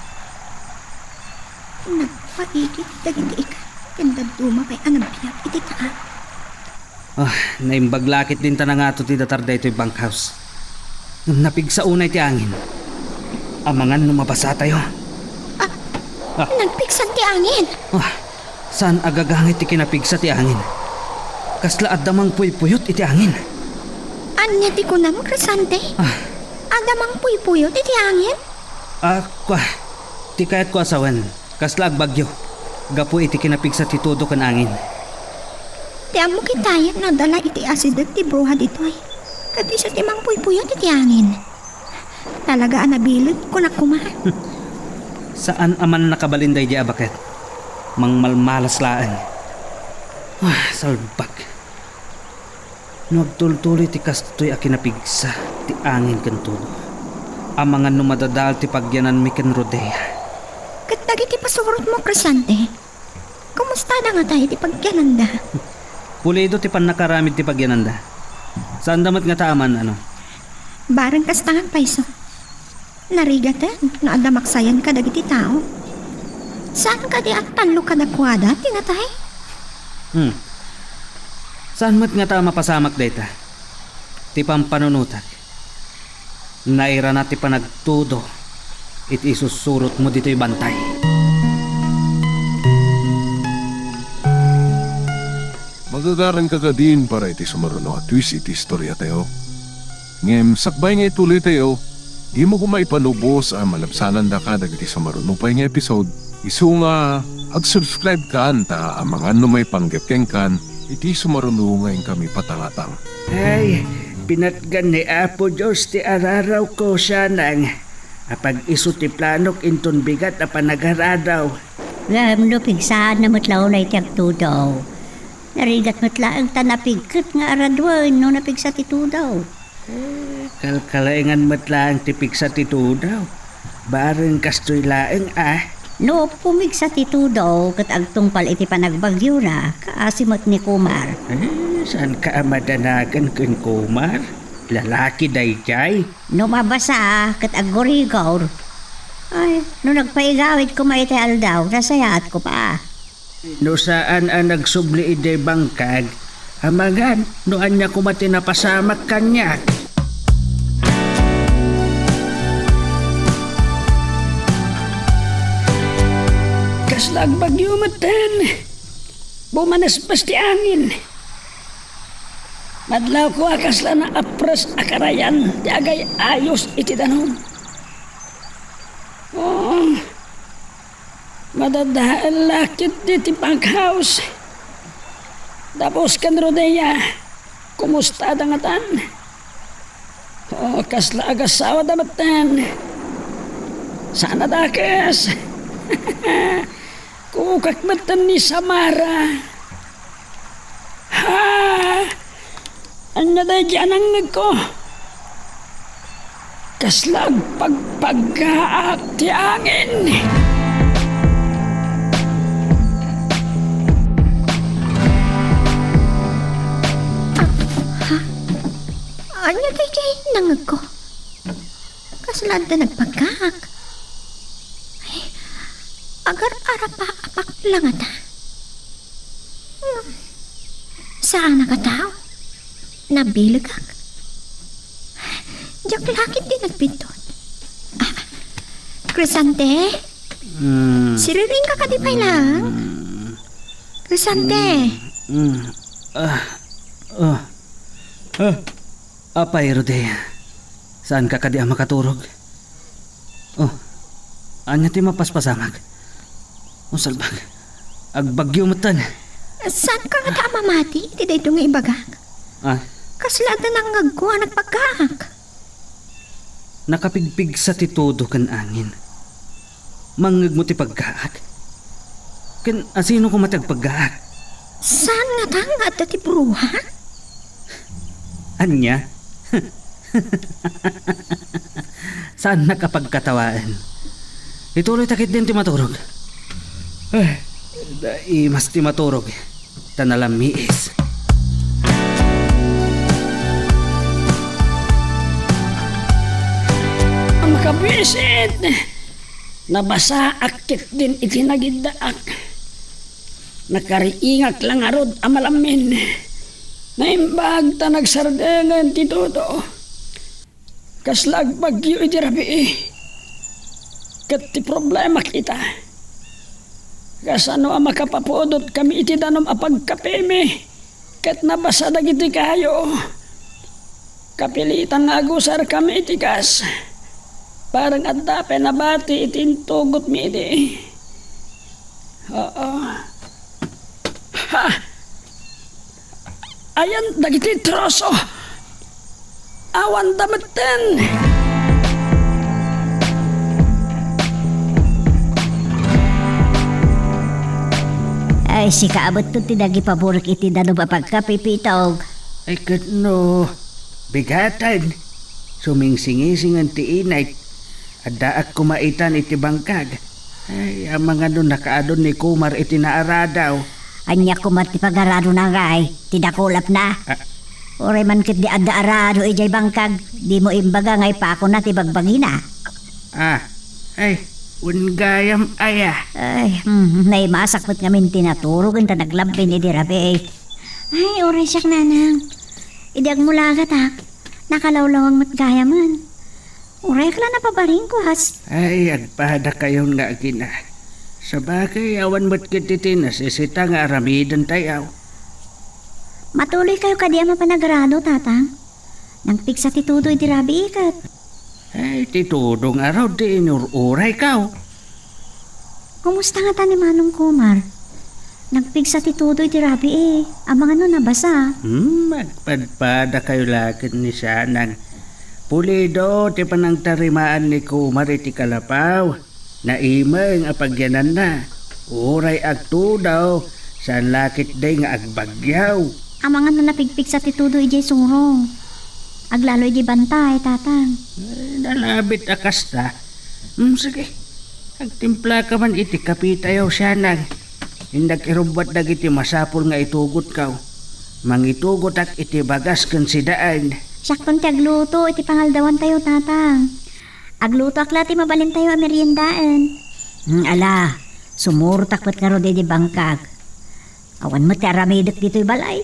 nagpaigid dagiti ikan ken dadduma pay a nagbiag iti taak. Ah, naimbag la ketdin ta nangato ti datar daytoy bunkhouse. Ngem napigsa unay ti angin. Amangan no mabasatayo. Ah, ah. Nagpigsan ti angin. Ah, saan a gagangay ti kinapigsa ti angin. Kasla adda mangpuypuyot iti angin. Ania ti kunam, Crescente? Ah. Adda mangpuypuyot iti angin? Ah, kua, ti kayatko a sawen, kasla agbagyo, gapu iti kinapigsa ti tudo ken angin. Ti ammok itayen no adda la iti asideg ti bruha ditoy, ket isu ti mangpuypuyot iti angin. Talaga a nabilin, kunak koma. Saan a man nakabalin daydi a baket. Mangmalmalas laeng. Ah, salbag. No agtultuloy ti kastoy a kinapigsa ti angin ken tudo, amangan no madadael ti pagyananmi ken Rodea. Ket dagiti pasurotmo, Crescente? Kumustada ngata iti pagyananda? Pulido ti pannakaramid ti pagyananda. Saanda met ngata a man-ano. Bareng kasta nga agpayso. Narigaten no adda maksayan kadagiti tao. Saan kadi a tallo kadakuada ti natay? Hmm. Saan met ngata a mapasamak dayta? Ti pampanunotak. Nairana ti panagtudo iti isusurotmo ditoy bantay. Magagaranka kadin para iti sumaruno a twist iti istoriatayo. Ngem sakbay nga ituloytayo, dimo koma ipanubos a malabsanandaka dagiti sumaruno pay nga episode. Isu nga, ag-subscribe kan ta amangan no maipanggep kenkan iti sumaruno nga inkami patangatang. Ay, pinatgan ni Apo Dios ti ararawko, sianang. Apag-isu ti planok inton bigat a panagaradaw. Ngem no pigsaanna met la unay ti agtudo, narigat met laeng ta napigket nga araduen no napigsa ti tudo. Eh, kalkalaengan met laeng ti pigsa ti tudo. Bareng kastoy laeng a. No pumigsa ti tudo ket agtungpal iti panagbagyona, kaasi met ni Kumar. Eh, saanka a madanagan ken Kumar? Lalaki daydiay? No mabasa ket aggurigor. Ay, no nagpaigawid koma iti aldaw, nasayaat koma. No saan a nagsubli idiay bangkag, amangan no ania koma ti napasamak kaniak. Kasla agbagyo metten. Bumanespes ti angin. Madlawko a kasla naapres a karayan ti agay-ayos iti danum. Oh, madadael la ketdi ti bunkhouse. Tapos ken Rodea, kumusta da ngatan? Oh, kasla agasawada metten. Saan a dakes. Kukak metten ni Samara. Ha? Ania daydi a nangngegko? Kasla agpagpaggaak ti angin. Ah, ha? Ania daydi nangngegko? Kasla adda nagpaggaak? Ay, agar-arapaapak la ngata. Hmm. Saanak a tao? Nabilegak. Diak la ketdi nagbintot. Ah, Crescente? Mm. Siriring ka kadi pay lang? Mm. Crescente? Mm. Ah. Ah. Ah. Apay, Rodea. Saanka kadi a makaturog? Oh, ania ti mapaspasamak? Oh, salbag. Agbagyo metten. Saanka ngata a mamati iti daytoy nga ibagak? Ah? Kasla adda nangngegko a nagpaggaak. Nakapigpigsa ti tudo ken angin. Mangngegmo ti paggaak? Ken asino koma ti agpaggaak? Saan ngata nga adda ti bruha? Ania? Saannak a pagkatawaen. Ituloyta ketdin ti maturog. Eh, naimas ti maturog. Ta nalammiis. Makabisit! Nabasaak ketdin iti nagiddaak. Nakariingak la ngarud a malammin. Naimbag ta nagsardengen ti tudo. Kasla agbagyo iti rabii. Ket ti problema kita, kasano a makapapudotkami iti danum a pagkapimi ket nabasa dagiti kayo? Kapilitan nga agusarkami iti gas. Bareng adda pay nabati iti intugotmi idi. Oo. Ha! Ayan dagiti troso. Awanda metten. Ay, sika a metten ti nagipaburek iti danum a pagkapipitog. Ay, ket no, bigaten. Sumingsingisingen ti init. Addaak koma itan iti bangkag. Ay, amangan no nakaadun ni Kumar iti naarado. Ania koma ti pagaradona ngay? Ti dakulapna? Ah. Uray man ketdi adda arado idiay bangkag, dimo imbaga nga ipakona ti bagbagina. Ah, ay, wen gayam aya. Ay, hmm, naimasak met ngamin ti naturogen ta naglabbin idi rabii. Ay, uray siak, nanang. Idi agmulagatak, nakalawlawag met gayamen. Uray la napabaringkuas. Ay, agpadakayon nga agina. Sabagay, awan met ketdi ti nasisita nga aramidentayo. Matuloykayo kadi a mapanagrado, Tatang. Nagpigsa ti tudo idi rabii ket. Ay, ti tudo ngarud ti inur-uraykaw. Kumusta ngata ni Manong Kumar? Nagpigsa ti tudo iti rabii. Amangan no nabasa. Hmm, agpadpadakayo la ken ni Sanang. Pulido ti panangtarimaan ni Kumar iti kalapaw. Naimeng a pagyananna. Uray agtudo, saan la ketdi nga agbagyaw. Amangan no napigpigsa ti tudo idiay surong. Aglalo idiay bantay, Tatang. Ay, nalabit a kasta. Hmm, sige. Agtimplaka man iti kapitayo, Sanang. Innak irubbuat dagiti masapul nga itugotkaw. Mangitugotak iti bagas ken sidaen. Siakton ti agluto iti pangaldawantayo, Tatang. Aglutoak la ti mabalintayo a meriendaen. Hmm, ala, sumurtak met ngarud idi bangkag. Awan met ti aramidek ditoy balay.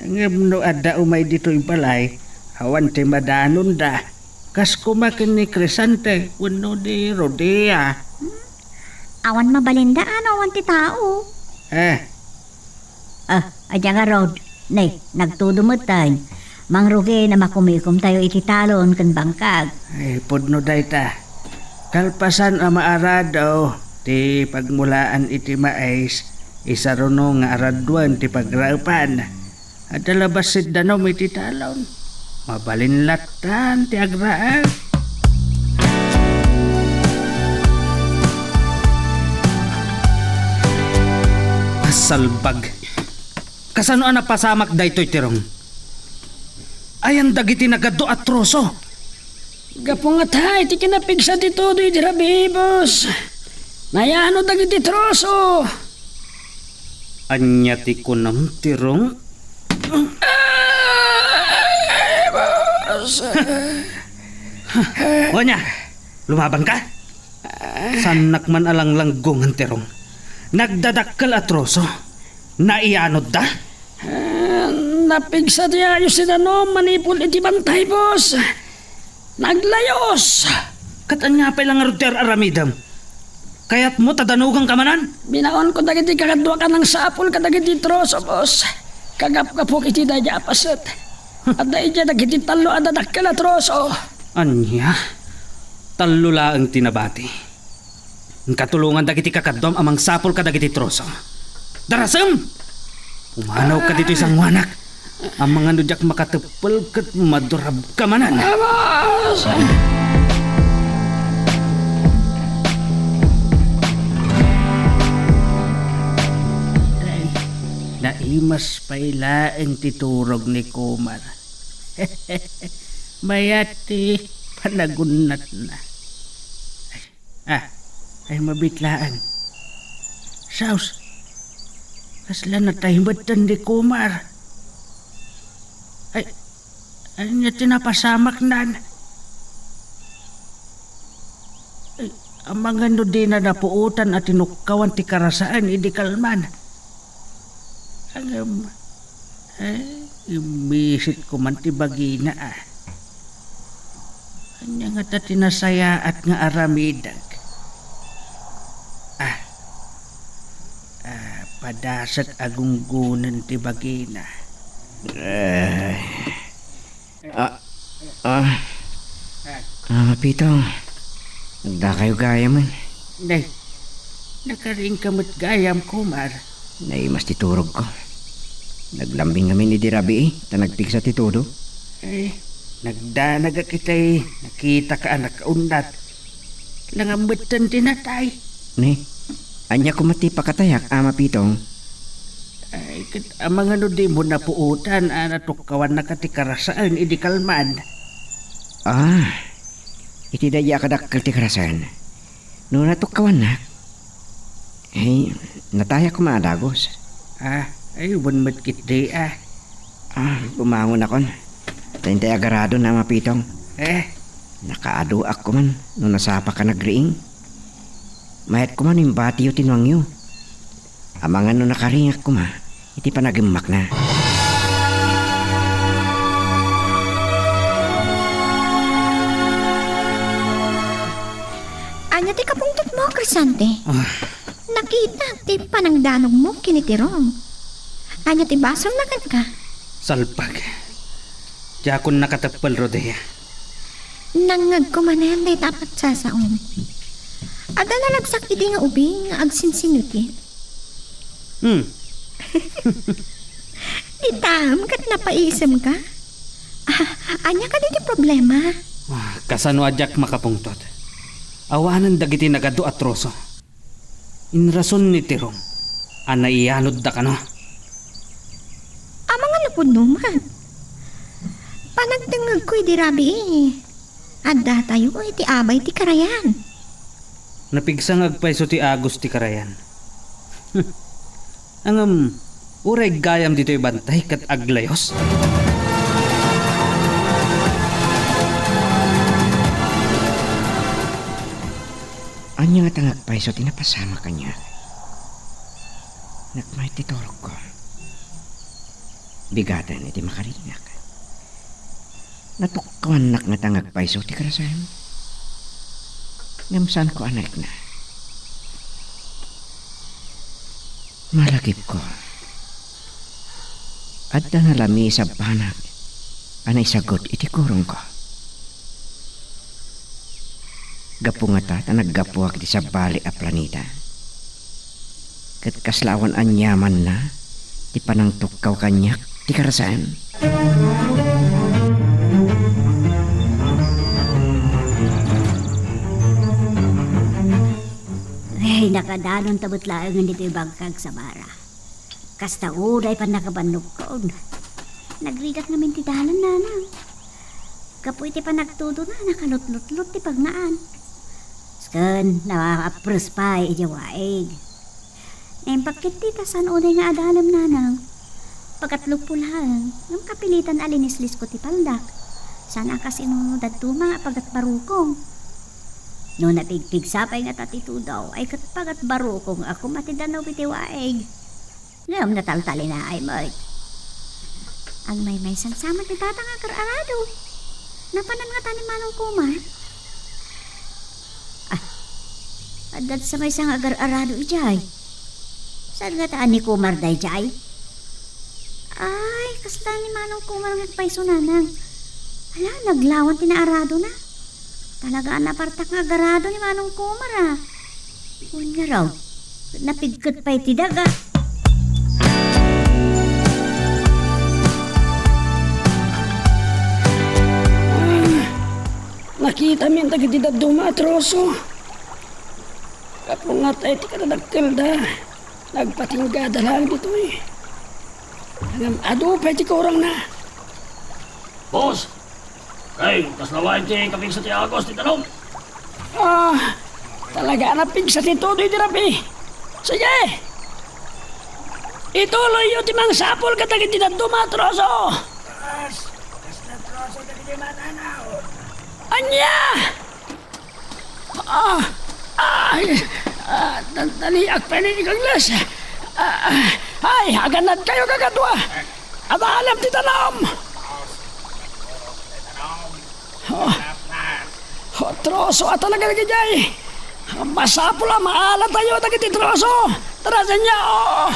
Ngem no adda umay ditoy balay, awan ti madanonda. Kas koma ken ni Crescente wenno ni Rodea. Awan mabalinda, ano? Pan ti tao. Eh. Ah, ania ngarud? Ne, nagtudo metten. Mangrugi na makumikomtayo iti talon ken bangkag. Ay, pudno dayta. Kalpasan a maarado ti pagmulaan iti mais, isaruno nga araduen ti pagraepan. Adda la bassit danum iti talon. Mabalin lattan ti agraem. Asalbag. Kasano a napasamak daytoy, Tirong? Ayan dagiti nagadu a troso? Gapu ngata iti kinapigsa ti tudo idi rabii, boss. Nayaanod dagiti troso. Ania ti kunam, Tirong? Ay, boss. Ania? Lumabangka? Saannak man a langlanggongan, Tirong. Nagdadakkel a troso. Naianodda? Ah, napigsa ti ayos ti danum manipud iti bantay, boss. Naglayus! Ket ania pay la ngarud ti ar-aramidem? Kayatmo ta danogangka manen? Binaonko dagiti kakaduak a nangsapul kadagiti troso, boss. Kagapgapok iti daydiay a paset. Adda idiay dagiti tallo a dadakkel a troso. Ania? Tallo laeng ti nabati. Inka tulongan dagiti kakaduam a mangsapul kadagiti troso. Darasem! Pumanawka ditoy sanguanak. Amangan no diak makateppel ket madurabka manen. Amas! Naimas pay laeng ti turog ni Kumar. Mayat ti panagunnatna. Ah, ay, mabit laeng. Sus, kasla natay metten ni Kumar. Ay, ania ti napasamaknan? Ay, amangan no dina napuotan a tinukkawan ti karasaen idi kalman. Ngem, eh, immisit koman ti bagina, ah. Ania ngata ti nasayaat nga aramidek? Ah. Ah, padasek a gunggonen ti bagina. Eh. Ah, ah. Ah, Pito. Nagdakayo gayamen. Nay, nakariingka met gayam, Kumar. Naimas ti turogko. Naglambing ngamin idi rabii, ta nagpigsa ti tudo. Eh, nagdanagak itay nakitaka a nakaunnat. Langametten ti natay. Ni, ania koma ti pakatayak, Ama Pitong? Ay, ket amangan no dimo napuotan a natukkawannaka ti karasaen idi kalman. Ah, iti daydi a kadakkel ti karasaen. No natukkawannak, ay, natayak koma a dagus. Ah, ay, wen met ketdi, ah. Ah, bumangonakon. Ta intay agaradon, Ama Pitong. Eh? Nakaaduak koman no nasapaka nagriing. Mayat koman no imbatiyo ti nuangyo. Amangan no nakaringak koma iti panagimmakna. Ania ti kapungtotmo, Crescente? Ah. Nakitak ti panangdanogmo ken ni Tirong. Ania ti basolna kenka? Salpag. Diakon nakateppel, Rodea. Nangngegko manen dayta a pagsasaom. Adda nalagsak idi nga ubing nga agsinsinnutit. Hmm. Itam ket napaisemka? Ah, ania kadi ti problema? Ah, kasano a diak makapungtot? Awanen dagiti nagadu a troso. Inrason ni Tirong a naianodda kano. Amangan no pudno met. Panagdengngegko idi rabii, addatayo iti abay ti karayan. Napigsa nga agpayso ti agus ti karayan. Ngem, uray gayam ditoy bantay ket aglayos. Ania ngata nga agpayso ti napasamak kaniak? Nakmayat ti turogko. Bigaten iti makaringak. Natukkawannak ngata nga agpayso ti karasaem? Ngem saanko a naikna. Malagipko, adda nalamisab panak a naisagud iti kurongko. Gapu ngata ta naggapuak iti sabali a planeta. Ket kasla awan aniamanna ti panangtukkaw kaniak ti karasen. Ay, nakadanonta met laengen ditoy bangkag, Samara. Kasta uray pannakabannogkon. Nagrigat ngamin ti dalan, nanang. Gapu iti panagtudona, nakalutlutlot ti pagnaan. Ken naapres pay idiay waig. Naimbag ketdi ta saan unay nga adalem, nanang. Pagatlogko laeng, ngem kapilitan a linislisko ti paldak. Saan a kasino dadduma nga pagatbarukong. No napigpigsa pay ngata ti tudo, ay ket pagatbarukong a koma ti danum iti waig. Ngem nataltalinaay met. Agmaymaysan sa met ti tatang agar-arado. Napanan ngata ni Manong Kumar? Ah, adda sa maysa nga agar-arado idiay. Saan ngata ni Kumar daydiay? Ay, kasla ni Manong Kumar nga agpayso, nanang. Ala, naglawan ti naaradona. Talaga a napartak nga agarado ni Manong Kumar, a. Wen ngarud, napigket pay ti daga. Ah, nakitamin dagiti dadduma a troso. Gapu ngata iti kadadakkelda, nagpatinggada laeng ditoy. Ngem adu pay ti kurangna. Boss, Kay, kasla wen ti kapigsa ti agos ti danum? Ah, talaga a napigsa ti tudoy ti rabii. Sige! Ituloyyo ti mangsapul kadagiti dadduma a troso! Kas, kasla troso dagiti mananaw. Ania? Ah, ay, ah, dandaniak pay ni Igagles. Ah, ay, agannadkayo, kakadua. Adalem ti danum. Oh, oh, troso a talaga dagiti ay. Masapul a maalatayo dagiti troso. Tara, senyor.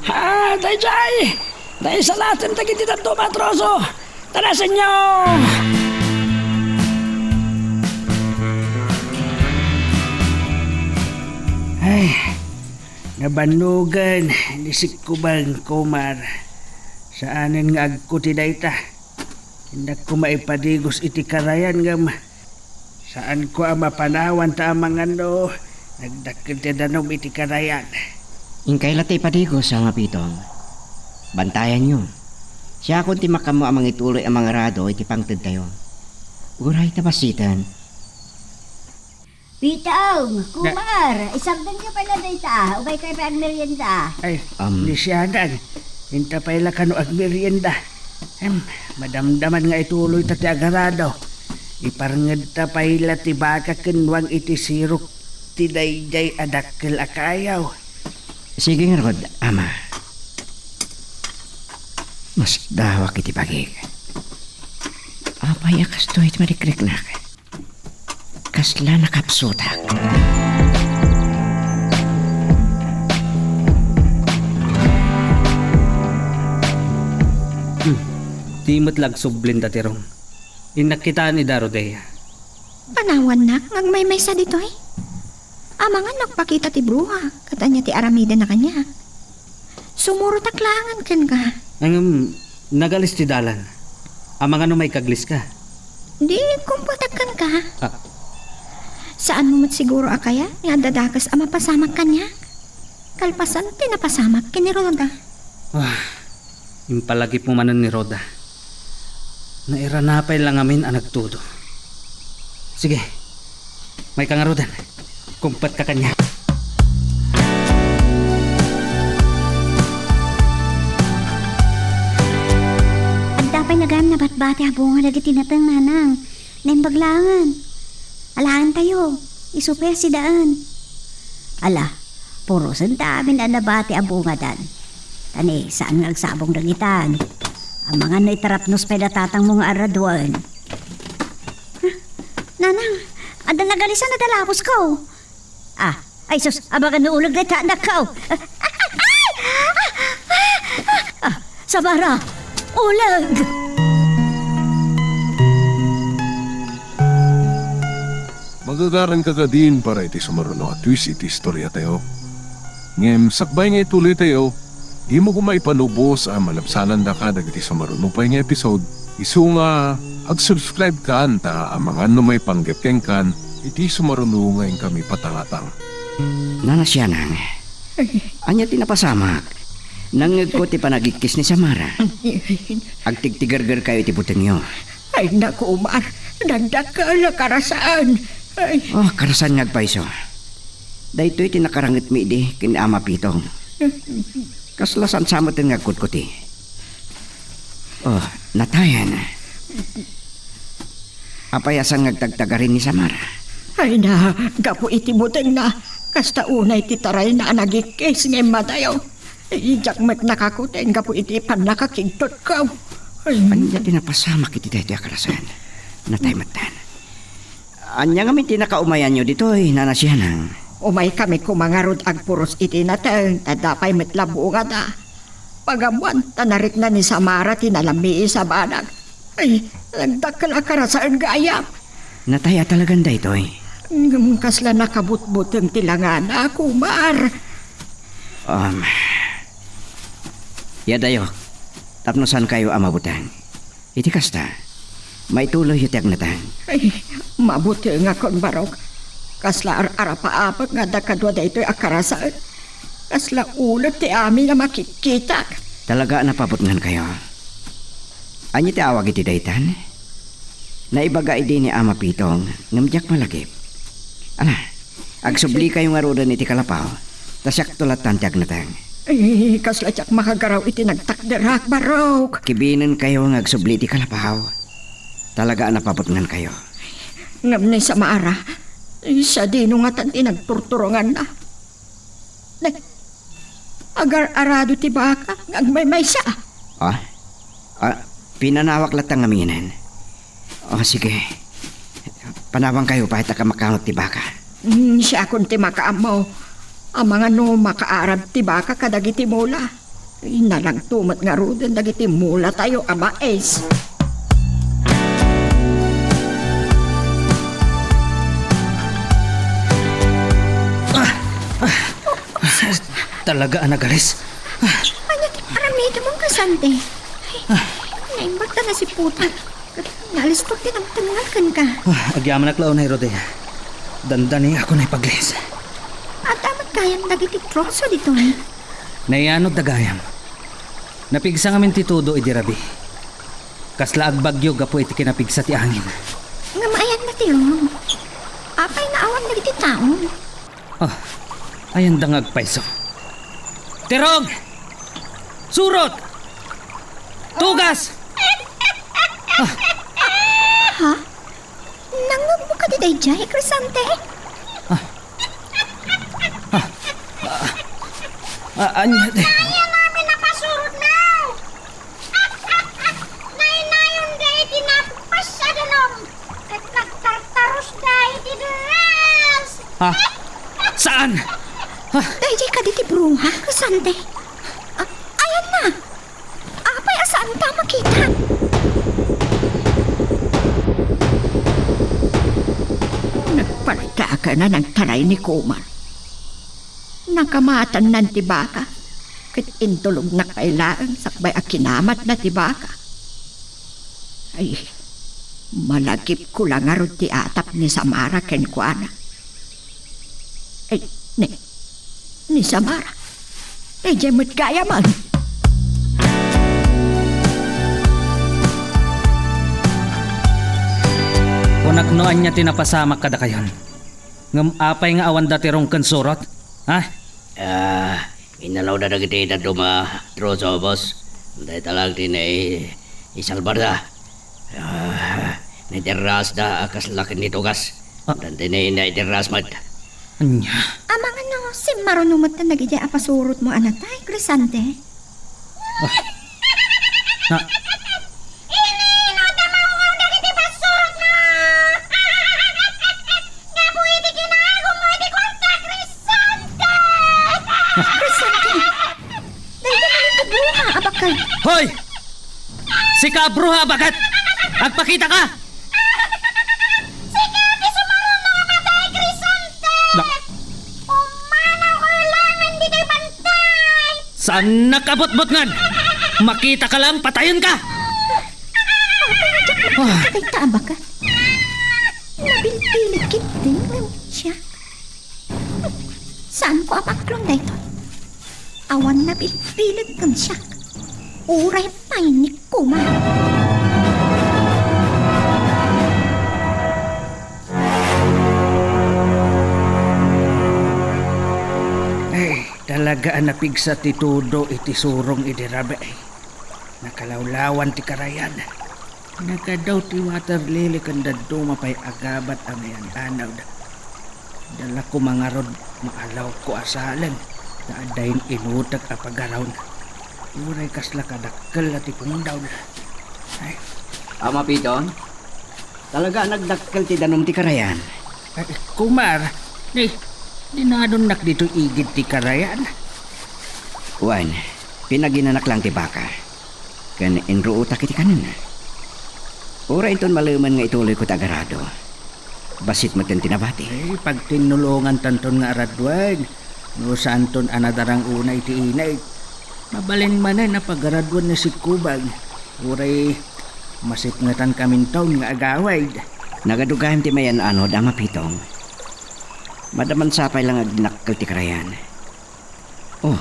Ah, daydiay! Naisalaten dagiti dadduma a troso! Tara, senyor! Ay, nabannogan ni Sikubang, Kumar. Saanen nga agko ti dayta. Innak koma ipadigos iti karayan ngem saanko a mapanawan ta amangan no nagdakkel ti danum iti karayan. Inkay la ti ipadigos, Ama Pitong. Bantayanyo. Siakon ti makaammo a mangituloy a mangarado iti pangtedtayo. Uray ta basiten. Pitong, Kumar, isagdanyo pay la dayta, umaykayo pay agmerienda. Ay, Am. Ni Sianang, inta pay la kano agmerienda. Em, madamdaman nga ituloyta ti agarado. Iparngedta pay la ti baka ken nuang iti sirok ti daydiay a dakkel a kayo. Sige ngarud, Ama. Masdawak iti bagik. Apay a kastoy ti madikriknak? Kasla nakapsutak. Hmm. Di met la agsublin dati Rom. Innak kitaen ida, Rodea. Panawannak nga agmaymaysa ditoy. Amangan no agpakita ti bruha, ket ania ti aramidenna kaniak. Sumurotak laengen kenka. Ngem, nagalis ti dalan. Amangan no maikagliska. Di, kumpuetak kenka. Ah. Saanmo met siguro a kayat nga adda dakes a mapasamak kaniak? Kalpasan ti napasamak ken ni Roda. Ah, impalagipmo manen ni Roda. Nairana pay la ngamin a nagtudo. Sige, mayka ngaruden. Kumpuetka kaniak. Adda pay la gayam nabatbati a bunga dagiti nateng, nanang. Naimbag laengen. Alaentayo, isu pay a sidaen. Ala, purosenta amin a nabati a bungadan. Ta ni, saan nga agsabong dagitan. Amangan no itarapnos pay da tatangmo nga arraduaen. Ha, Nanang, adda nagalisan a dalapusko. Ah, ay sus, abagan no uleg dayta anakko. Ah, Samara, uleg! Magagaranka kadin para iti sumaruno a twist iti istoriatayo. Ngem sakbay nga ituloytayo, dimo koma ipanubos a malabsanandaka dagiti sumaruno pay nga episode, isu nga ag-subscribe kan ta amangan no maipanggep kenkan iti sumaruno nga inkami patangatang. Nana Sianang, ania ti napasamak? Nangngegko ti panagikkis ni Samara. Agtigtigergerkayo iti butengyo. Ay, naku, Omar. Nagdakkel a karasaan. Ay. Oh, karasaan nga agpayso. Daytoy ti nakarangetmi idi ken Ama Pitong. Kasla saan sa metten nga agkutkuti. Oh, natayen. Apay a saan nga agtagtagarin ni Samara? Ay na, gapu iti butengna, kasta unay ti tarayna a nagikkis nga immadayo. Diak met nakakuten gapu iti pannakakigtutko. Ay. Ania ti napasamak iti daytoy a karasaan? Natay metten. Ania ngamin ti nakaumayanyo ditoy, Nana Sianang? Umaykami koma ngarud agpuros iti nateng, ta adda pay met la bungada. Pagabuan, ta narikna ni Samara ti nalamiis a banag. Ay, nagdakkel a karasaan gayam. Natay a talagan daytoy. Ngem kasla nakabutbuteng ti langana, Omar. Um, yadayo, tapno saankayo a mabuteng. Iti kasta, maituloyyo ti agnatang. Ay, mabutengakon, Barok. Kasla ar-arapaapek nga adda kadua daytoy a karasaan. Kasla uleg ti amin a makikkitak. Talaga a napabutngankayo. Ania ti awag iti daytan? Naibaga idi ni Ama Pitong, ngem diak malagip. Ala, agsublikayo ngaruden iti kalapaw, ta siakto lattan ti agnateng. Ay, kasla diak makagaraw iti nagtakderak, Barok. Kibinenkayo nga agsubli iti kalapaw. Talaga a napabutngankayo. Ngem ni Samara, sadino ngatan ti nagturturonganna? Ne, agar-arado ti baka nga agmaymaysa. Ah? Ah, pinanawak latta ngaminen. Oh, sige. Panawankayo pay ta kamakangot ti baka. Mm, siakon ti makaammo. Amangan no makaarab ti baka kadagiti mula. Ay, nalagto met ngaruden dagiti mulatayo a mais. Ah! Ah! Talaga a nagalis. Ania ti aramidem, Crescente? Ay, naimbag ta nasiputan. Ket naalistok ti nagtengngel kenka. Ah, agyamanak la unay, Rodea. Dandaniakon a ipaglis. Adda met gayam dagiti troso ditoy. Nayanod da gayam. Napigsa ngamin ti tudo idi rabii. Kasla agbagyo gapu iti kinapigsa ti angin. Ngem ayanna ti ruam. Apay nga awan dagiti tao? Ah, ayanda nga agpayso. Tirong! Surot! Tugas! Ah. Ha? Nangngegmo kadi daydiay, Crescente? Ah. Ah. Ah. Ah, ania ti? Ania ngamin a pasurotna? Naynayonda iti napasadanom, ket nagtartarusda iti dress. Ha? Saan? Ha? Daydiay kadi ti bruha, Crescente? Ah, ayanna. Apay a saanta a makita? Nagpardakan a nagtaray ni Omar. Nakamatannan ti baka, ket intulognak pay laeng sakbay a kinamatna ti baka. Ay, malagipko la ngarud ti atap ni Samara kenkuana. Ay, ni, ni Samara. Daydiay met gayamen. Kunak no ania ti napasamak kadakayon. Ngem apay nga awanda ti rong ken surot? Ha? Ah, inalawda dagiti dadduma, troso, boss. Dayta laeng ti nai-, isalbarda. Ah, naiderrasda a kasla ken ni Tugas. Ah. Dantay nai-, naiderras met. Ania? Amangan no simmaruno met dagiti a pasurotmo a natay, Crescente? Ah. Na- Inino ti maungaw dagiti pasurotmo? Hoy! Sika, bruha, baket! Agpakita ka! Sika ti sumarong nga patay, Crisante! Na- Pumanaw ko langan ditoy bantay! Saan nakabutbutngan? Makita ka lang, patayon ka! Patay, Jack. Ah. Patay ta, abaket. Nabilbilit ketdi ngem siak. Saanko a maklon daytoy. Awan nabilbilit ngem siak. Uray pay ni Kumar. Ay, talaga a napigsa ti tudo iti surong idi rabii. Nakalawlawan ti karayan. Nagadaw ti water lily ken dadduma pay a gabat a mayan-anod. Dala koma ngarud, maalawko a saleng ta adda inutek a pagarawna. Uray kasla kadakkel a ti pungdawna. Ay. Ama Pitong, talaga a nagdakkel ti danum ti karayan. Ay, Kumar, ni, dinadonnak ditoy igid ti karayan. Wen, pinaginanak lang ti baka. Ken inruotak iti kanenna. Uray inton malemen nga ituloyko ti agarado, bassit metten ti nabati. Ay, pagtinnulongantanton nga araduen no saanton a nadarang unay ti init. Mabalin manen a pagaraduen ni Sikubag. Uray masipngetankaminton nga agawid. Nagadu gayam ti mayan-anod, Ama Pitong. Madaman sapay lang nga agdinakkel ti karayan. Oh,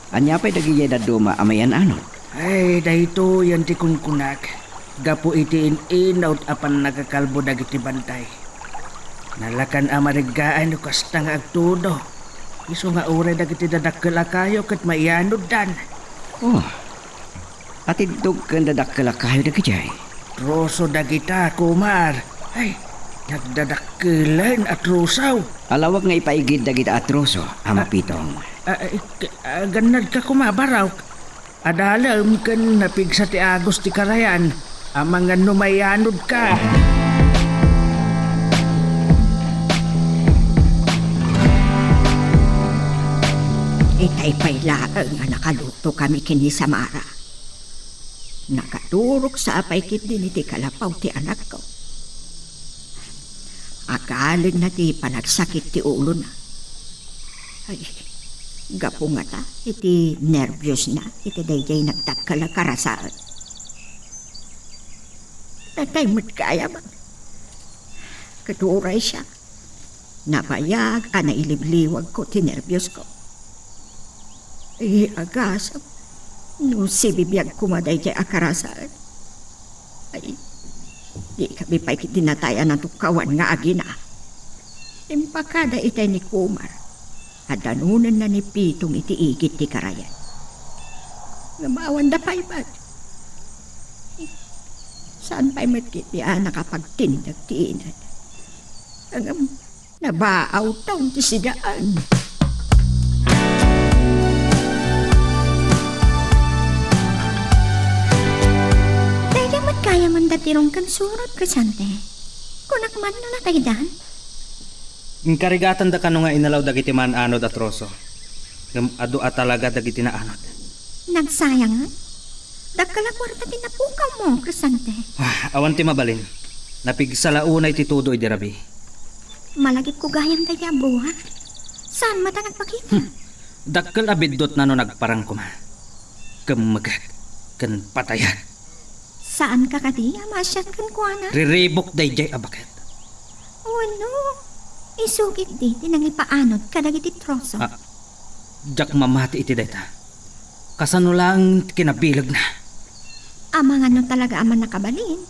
ania pay dagidiay dadduma a mayan-anod? Ay, daytoyen ti kunkunak. Gapu iti in-inut a pannakakalbo dagiti bantay. Nalakan a mariggaan no kasta nga agtudo. Isu nga uray dagiti dadakkel a kayo ket maianuddan. Oh, Atiddog ken dadakkel a kayo dagidiay. Troso dagita, Kumar. Ay, nagdadakkelen a troso. Alawag nga ipaigid dagita a troso, Ama Pitong. Ah, ah, ik-, ah, gannadka koma, Barok. Adalem ken napigsa ti agus ti karayan, amangan no maianudka. Itay pay laeng nga nakaluto kami ken ni Samara. Nakaturog sa pay ketdin iti kalapaw ti anakko. Agalidna ti panagsakit ti ulona. Ay, gapu ngata iti nerbiosna iti daydiay nagdakkel a karasaen. Natay met gayam. Ket uray siak, nabayag a nailibliwagko ti nerbiosko. Ay, agasem no sibibiag koma daydiay a karasaen. Ay, di kami pay ketdi natay a natukkawan nga agina. Impakada itay ni Kumar a danonenna ni Pitong iti igid ti karayan. Ngem awanda pay met. Saan pay met ketdi a nakapagtindek ti init. Ngem nabaawtaw ti sidaan. Daydiay met gayam a datirong ken surot, Crisante. Kunak man no nataydan? Inkarigatanda kano nga inalaw dagiti maan-anod a troso. Ngem adu a talaga dagiti naanod. Nagsayangan? Dakkel a kuarta ti napukawmo, Crisante. Ah, awan ti mabalin. Napigsa la unay ti tudo idi rabii. Malagipko gayam daydiay a bruha. Saan met a nagpakita? Hmm. Dakkel a biddutna no nagparang koma. Kemmeget ken patayan. Saanka kadi a maasiat kenkuana? Riribuk daydiay a baket. Wenno, isu ketdi ti nangipaanod kadagiti troso? Ah, diak mamati iti dayta. Kasano laeng ti kinabilegna? Amangan no talaga a mannakabalin.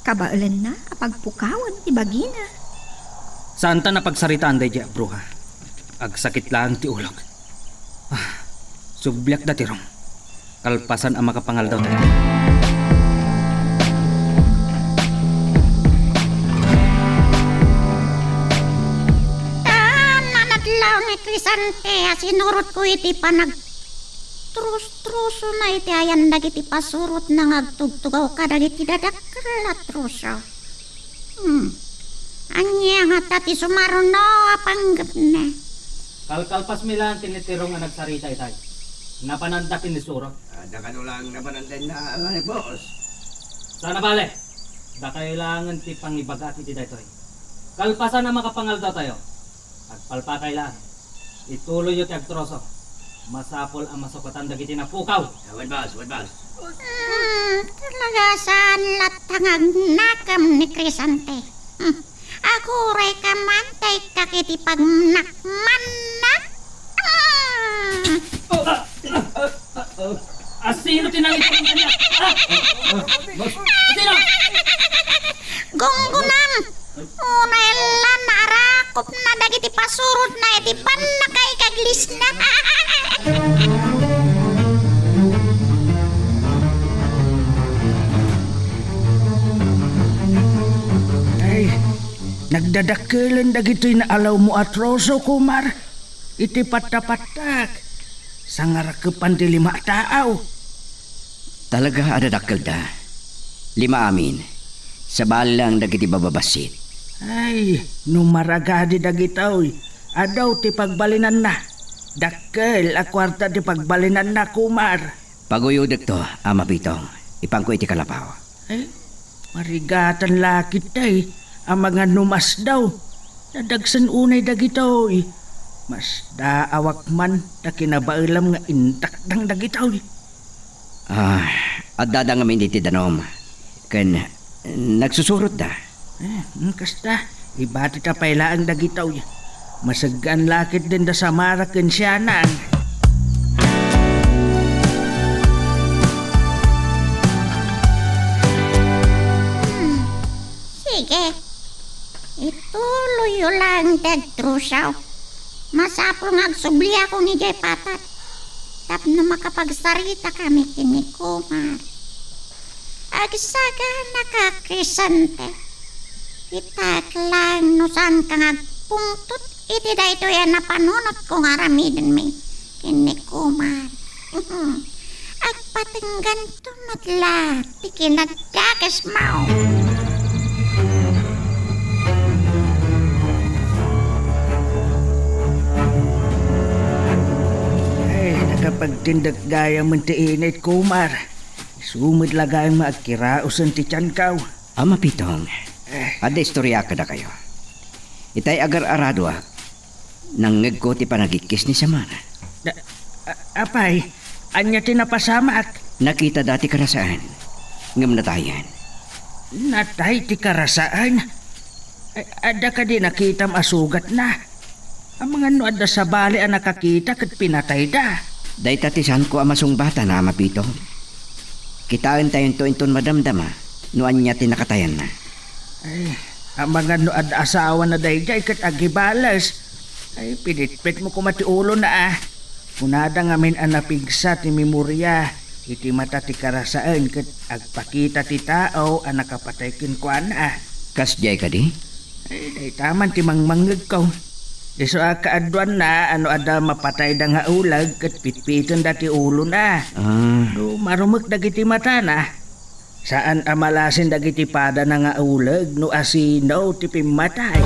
Kabaelenna a pagpukawen ti bagina. Saanta a pagsaritaan daydiay a bruha. Agsakit laeng ti ulok. Ah, subliak datirong. Kalpasan a makapangaldaw tayo. Ta nanadlaw ni Crisante a sinurotko iti panagtrus-trusona iti ayan dagiti pasurotna nga agtugtugaw kadagiti dadakkel a troso. Hmm. Ania ngata ti sumaruno a panggepna? Kalkalpasmi laeng ti ni Tirong a nagsarita itay. Napananda ken ni Suro. Adda kano lang napananda na, eh, boss. Sana bale, dakayo laengen ti pangibagak iti daytoy. Kalpasan a makapangaldaw tayo, agpalpakay laeng. Ituloyyo ti agtroso. Masapul a masukatan dagiti napukaw. Ah, wen, boss, wen, boss. Hmm, talaga saan latta nga agnakem ni Crisante. Hmm. Aguray ka man, tay ka iti pagnakmanna. Hmm. Ah, sino ti nangipon kaniak? Ah! Sino? Gunggunam! Unay la naarakopna dagiti pasurotna iti pannakaikaglisna. Ay, nagdadakkelen dagitoy naalawmo a troso, Kumar. Iti pattapattak, sangarakepan ti lima a taaw. Talaga a dadakkelda. Lima amin. Sabali laeng dagiti bababassit. Ay, no maragadi dagitoy, adu ti pagbalinanna. Dakkel a kuarta ti pagbalinanna, Kumar. Paguyodekto, Ama Pitong. Ipanko iti kalapaw. Eh, marigatan la ketdi a mangan no masdaw. Nadagsen unay dagitoy. Masdaawak man ta kinabaelam nga intakdang dagitoy. Ah, addada ngamin iti danum. Ken nagsusurotda. Eh, mm, kasta, ibatita pay laeng dagitoy. Masaggan la ketdin da Samara ken Sianang. Hmm, sige. Ituloyyo laeng ti agtrusaw. Masapul nga agsubliakon idiay patad tapno makapagsaritakami ken ni Kumar. Agsaganaka, Crisante. Kitak laeng no saanka nga agpungtot iti daytoy a napanunotko nga aramidenmi ken ni Kumar. Agpatengganto met la ti kinadakesmo. Ay, nakapagtindek gayam ti init, Kumar. Isu met la gayam nga agkiraosen ti tianko. Ama Pitong, eh, adda istorya kadakayo. Itay agar-aradoak, nangngegko ti panagikkis ni Samara. Da-, a-, apay, ania ti napasamak? Nakitada ti karasaan, ngem natayen. Natay ti karasaan? Ay, adda kadi nakitam a sugatna? Amangan no adda sabali a nakakita ket pinatayda. Dayta ti saanko a masungbatan, Ama Pitong. Kitaentayonto inton madamdama no ania ti nakatayanna. Ay, amangan no adda asawana daydiay ket agibales. Ay, pinitpitmo koma ti ulona, a. Kunada ngamin a napigsa ti memoria iti mata ti karasaen ket agpakita ti tao a nakapatay kenkuana. Kasdiay kadi? Ay, dayta man ti mangmangngegko. Isu a kaaduanna a no adda mapatayda nga uleg ket pitpitenda ti ulona. Ah. No marumek dagiti matana, saan a malasin dagiti padana nga uleg no asino ti pimmatay.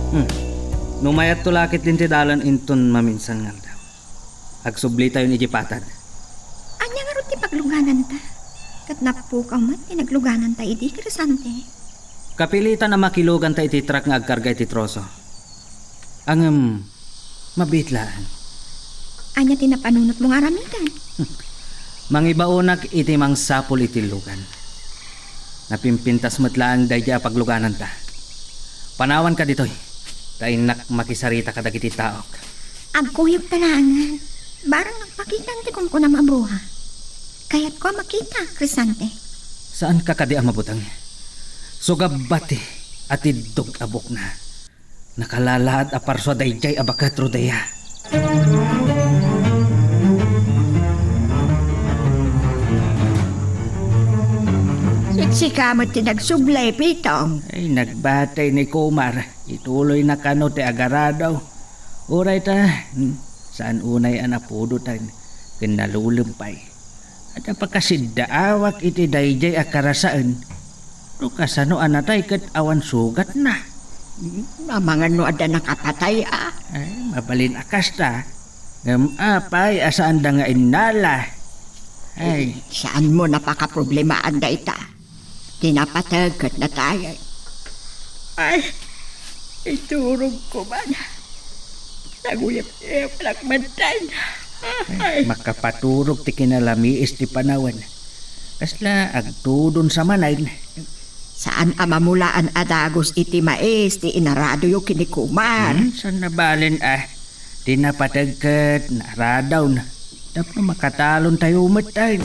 Hmm. No mayatto la ketdin ti dalan inton maminsan nga aldaw, agsublitayon idiay patad. Ania ngarud ti paglugananta? Ket napukaw met ti naglugananta idi, Crisante. Kapilitan a makiluganta iti truck nga agkarga iti troso. Ngem, mabiit laeng. Ania ti napanunotmo nga aramiden? Mangibaonak iti mangsapul iti lugan. Napimpintas met laeng daydiay a paglugananta. Panawanka ditoy, ta innak makisarita kadagiti taok. Agkuyogta laengen. Barang nagpakitam ti kunkunam a bruha. Kayatko a makita, Crisante. Saanka kadi a mabuteng? Sugabati a tiddog a bukna. Nakalalaad a parsua daydiay a baket, Rodea. Ket sika met ti nagsublay, Pitong. Ay, nagbatay ni Kumar. Ituloyna kano ti agarado. Uray ta, hmm, saan unay a napudotan ken nalulem pay. Adda pakasiddaawak iti daydiay a karasaen. No kasano a natay ket awan sugatna? Amangan no adda nakapatay a. Ay, mabalin a kasta. Ngem apay a saanda nga innala? Ay. Saanmo napakaproblemaanda ita. Ti napateg ket natayen. Ay, iturog ko man. Naguyap-uyap lang man tayo. Ay, makapaturog ti kinalamiis ti panawen. Kasla agtudon sa manen. Saan a mamulaan a dagus iti mais ti inaradoyo kinikuman. Hmm, saan nabalen a? Ti napateg ket naaradawna. Tapno makatalon tayo met tayo.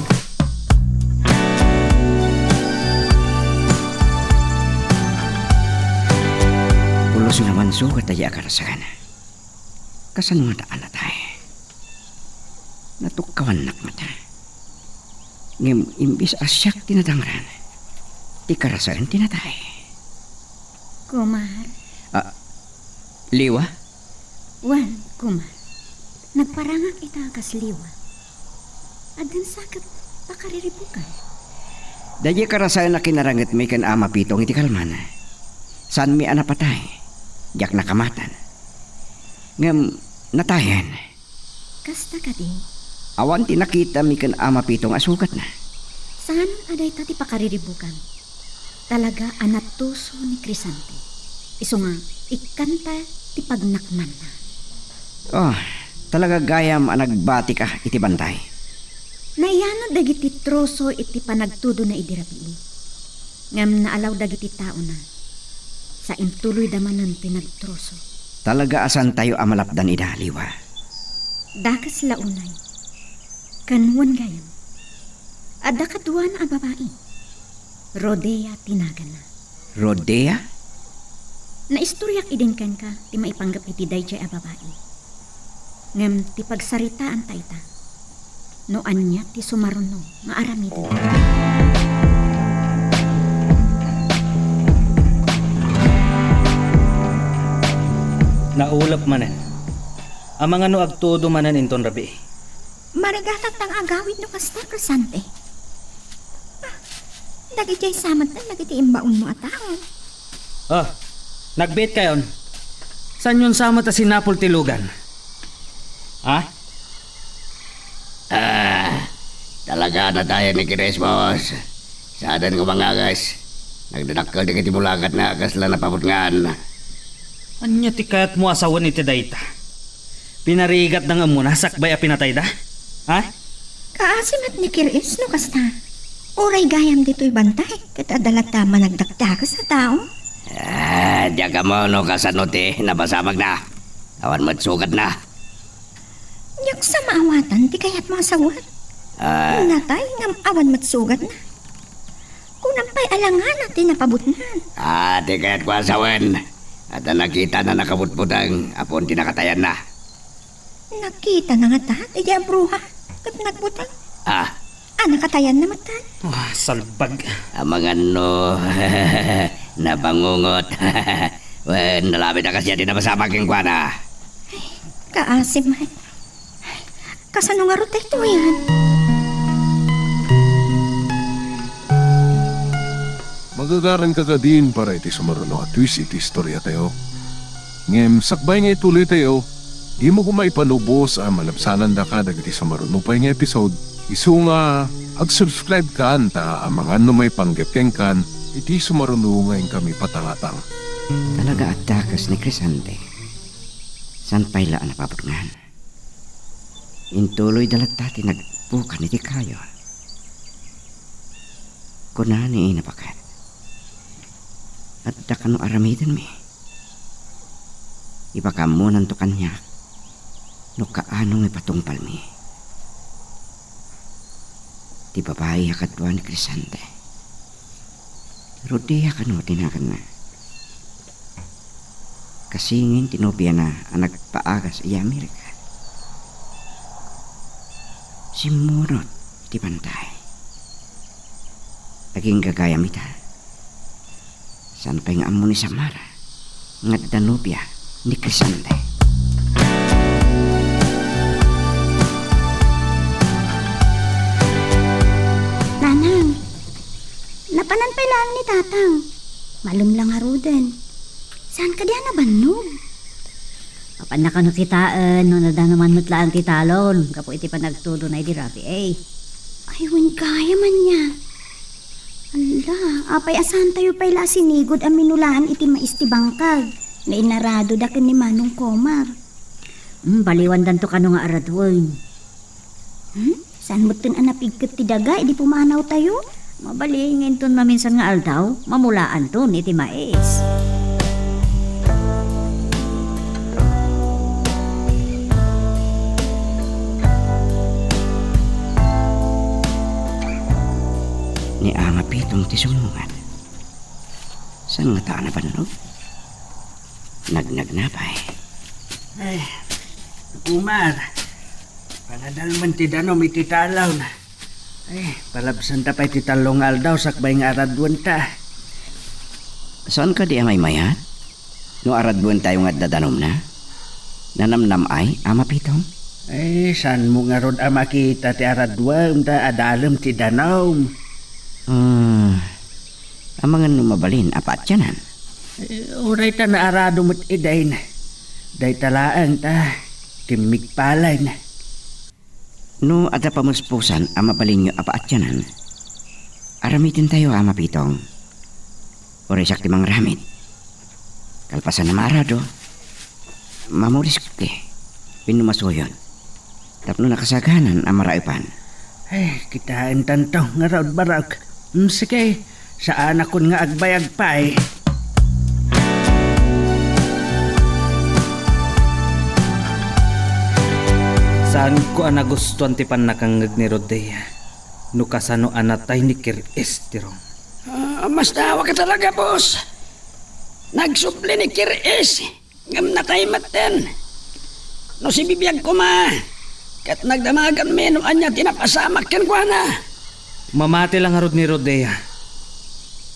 Pulos nga mansugat a di akarasagan. Kasano nga daan natay? Natukkawannak met. Ngem imbes a siak ti nadangran, ti karasaen ti natay. Kumar. Ah, Liwa? Wen, Kumar. Nagparangak ita a kas Liwa. Addan sa ket pakariribukan. Daydi karasaen a kinarangitmi ken Ama Pitong iti kalman. Saanmi a napatay. Diak nakamatan. Ngem natayen. Kasta kadi? Awan ti nakitami ken Ama Pitong a sugatna. Saan a dayta ti pakariribukan. Talaga a natuso ni Crisante. Isu nga, ikkanta ti pagnakmanna. Oh, talaga gayam a nagbatika iti bantay. Nayanod dagiti troso iti panagtudona idi rabii. Ngem naalaw dagiti taona. Sa intuloyda manen ti nagtroso. Talaga a saantayo a malapdan ida, Liwa. Dakes la unay. Ken wen gayam. Adda kaduana a babai. Rodea ti naganna. Rodea? Naistoriak idin kenka ti maipanggep iti daydiay a babai. Ngem ti pagsaritaanta ita, no ania ti sumaruno nga aramiden. Naulep manen. Amangan no agtudo manen inton rabii. Marigatanta nga agawid no kasta, Crisante. Ah, dagidiay sa met dagiti imbaonmo a tao. Ah, nagbiit kayon. Saanyon sa met a sinapul ti lugan? Ha? Ah, talaga natayen ni Crismos. Saanen nga umangagas. Nagdadakkel dagiti bulakatna a kasla napabutngan. Ania ti kayatmo a sawen iti dayta? Pinarigatda nga umuna sakbay a pinatayda? Ha? Kaasi met ni Kiris no kasta. Uray gayam ditoy bantay, ket adda latta managdakdakes a tao. Ah, diak ammo no kasano ti nabasabagna. Awan met sugatna. Diak sa maawatan ti kayatmo a sawen. Ah. Natay ngem awan met sugatna. Kunam pay a langana ti napabutngan. Ah, ti kayatko a sawen. Adda nakitana nakabutbuteng a puon ti nakatayanna. Nakitana ngata ti dia bruha ket nagbuteng. Ah. A nakatayanna met. Ah, salbag. Amangan no nabangungot. Wen, nalabit a kasdiay ti nabasabag kenkuana. Ay, kaasi met. Kasano ngarud daytoy? Magagaranka kadin para iti sumaruno a twist iti istoriatayo. Ngem sakbay nga ituloytayo, dimo koma ipanubos a malabsanandaka dagiti sumaruno pay nga episode. Isu nga, ag-subscribe kan ta amangan no maipanggep kenkan iti sumaruno nga inkami patangatang. Talaga a dakes ni Crisante. Saan pay la a napabutngan? Intuloyda latta ti nagbukan iti kayo. Kuna ni Ina Pakat, "Adda kano aramidenmi. Ipakaammonanto kaniak no kaano nga ipatungpalmi." Ti babai a kadua ni Crisante. Rodia kano ti naganna. Kasingin ti nobiana a nagpaagas iya Amerika. Simmurot iti bantay. Agingga gayam ita. Saan pay nga ammo ni Samara nga adda nobia ni Crisante. Nanang, Napanan pay laeng ni Tatang. Malem la ngaruden. Saan kadi a nabannog? Mapanna kano kitaen no nadanoman met laeng ti talon gapu iti panagtudona idi rabii. Ay, wen gayam ania. Ala, apay a saantayo pay la a sinigud a minulaen iti mais ti bangkag nga inaradoda ken ni Manong Komar? Hmm, baliwandanto kano nga araduen. Hmm? Saan metten a napigket ti daga idi pumanawtayo? Mabalin nga inton maminsan nga aldaw, mamulaanton iti mais. Ni Ama Pitong ti sumungad. Saan ngata a nabannog? Nagnagna pay. Ay, Komar, panadalmen ti danum iti talon. Ay, palabsanta pay ti tallo nga aldaw sakbay nga araduenta. Saan kadi a maymayat? No araduentayo nga adda danumna? Nanamnam ay, Ama Pitong? Ay, saanmo ngarud a makita ti araduem ta adalem ti danum? Ah, amangan no mabalin a paatianan? Eh, uray ta naarado met idin. Dayta laeng ta kimmigpalayna. No adda pamuspusan a mabalinyo a paatianan, aramitentayo, Ama Pitong. Uray siak ti mangaramid. Kalpasan a maarado, mamurisko ti wenno masuyon tapno nakasaganan a maraepan. Ay, kitaentanto ngarud, barok. Mm, sige, saanakon nga agbayag pay. Saanko a nagustuan ti pannakangngeg ni Rodea no kasano a natay ni Kir-es ti Rom. Ah, masdawaka talaga, boss. Nagsubli ni Kir-es. Ngem natay metten. No sibibiag koma, ket nagdamaganmi no ania ti napasamak kenkuana. Mamati la ngarud ni Rodea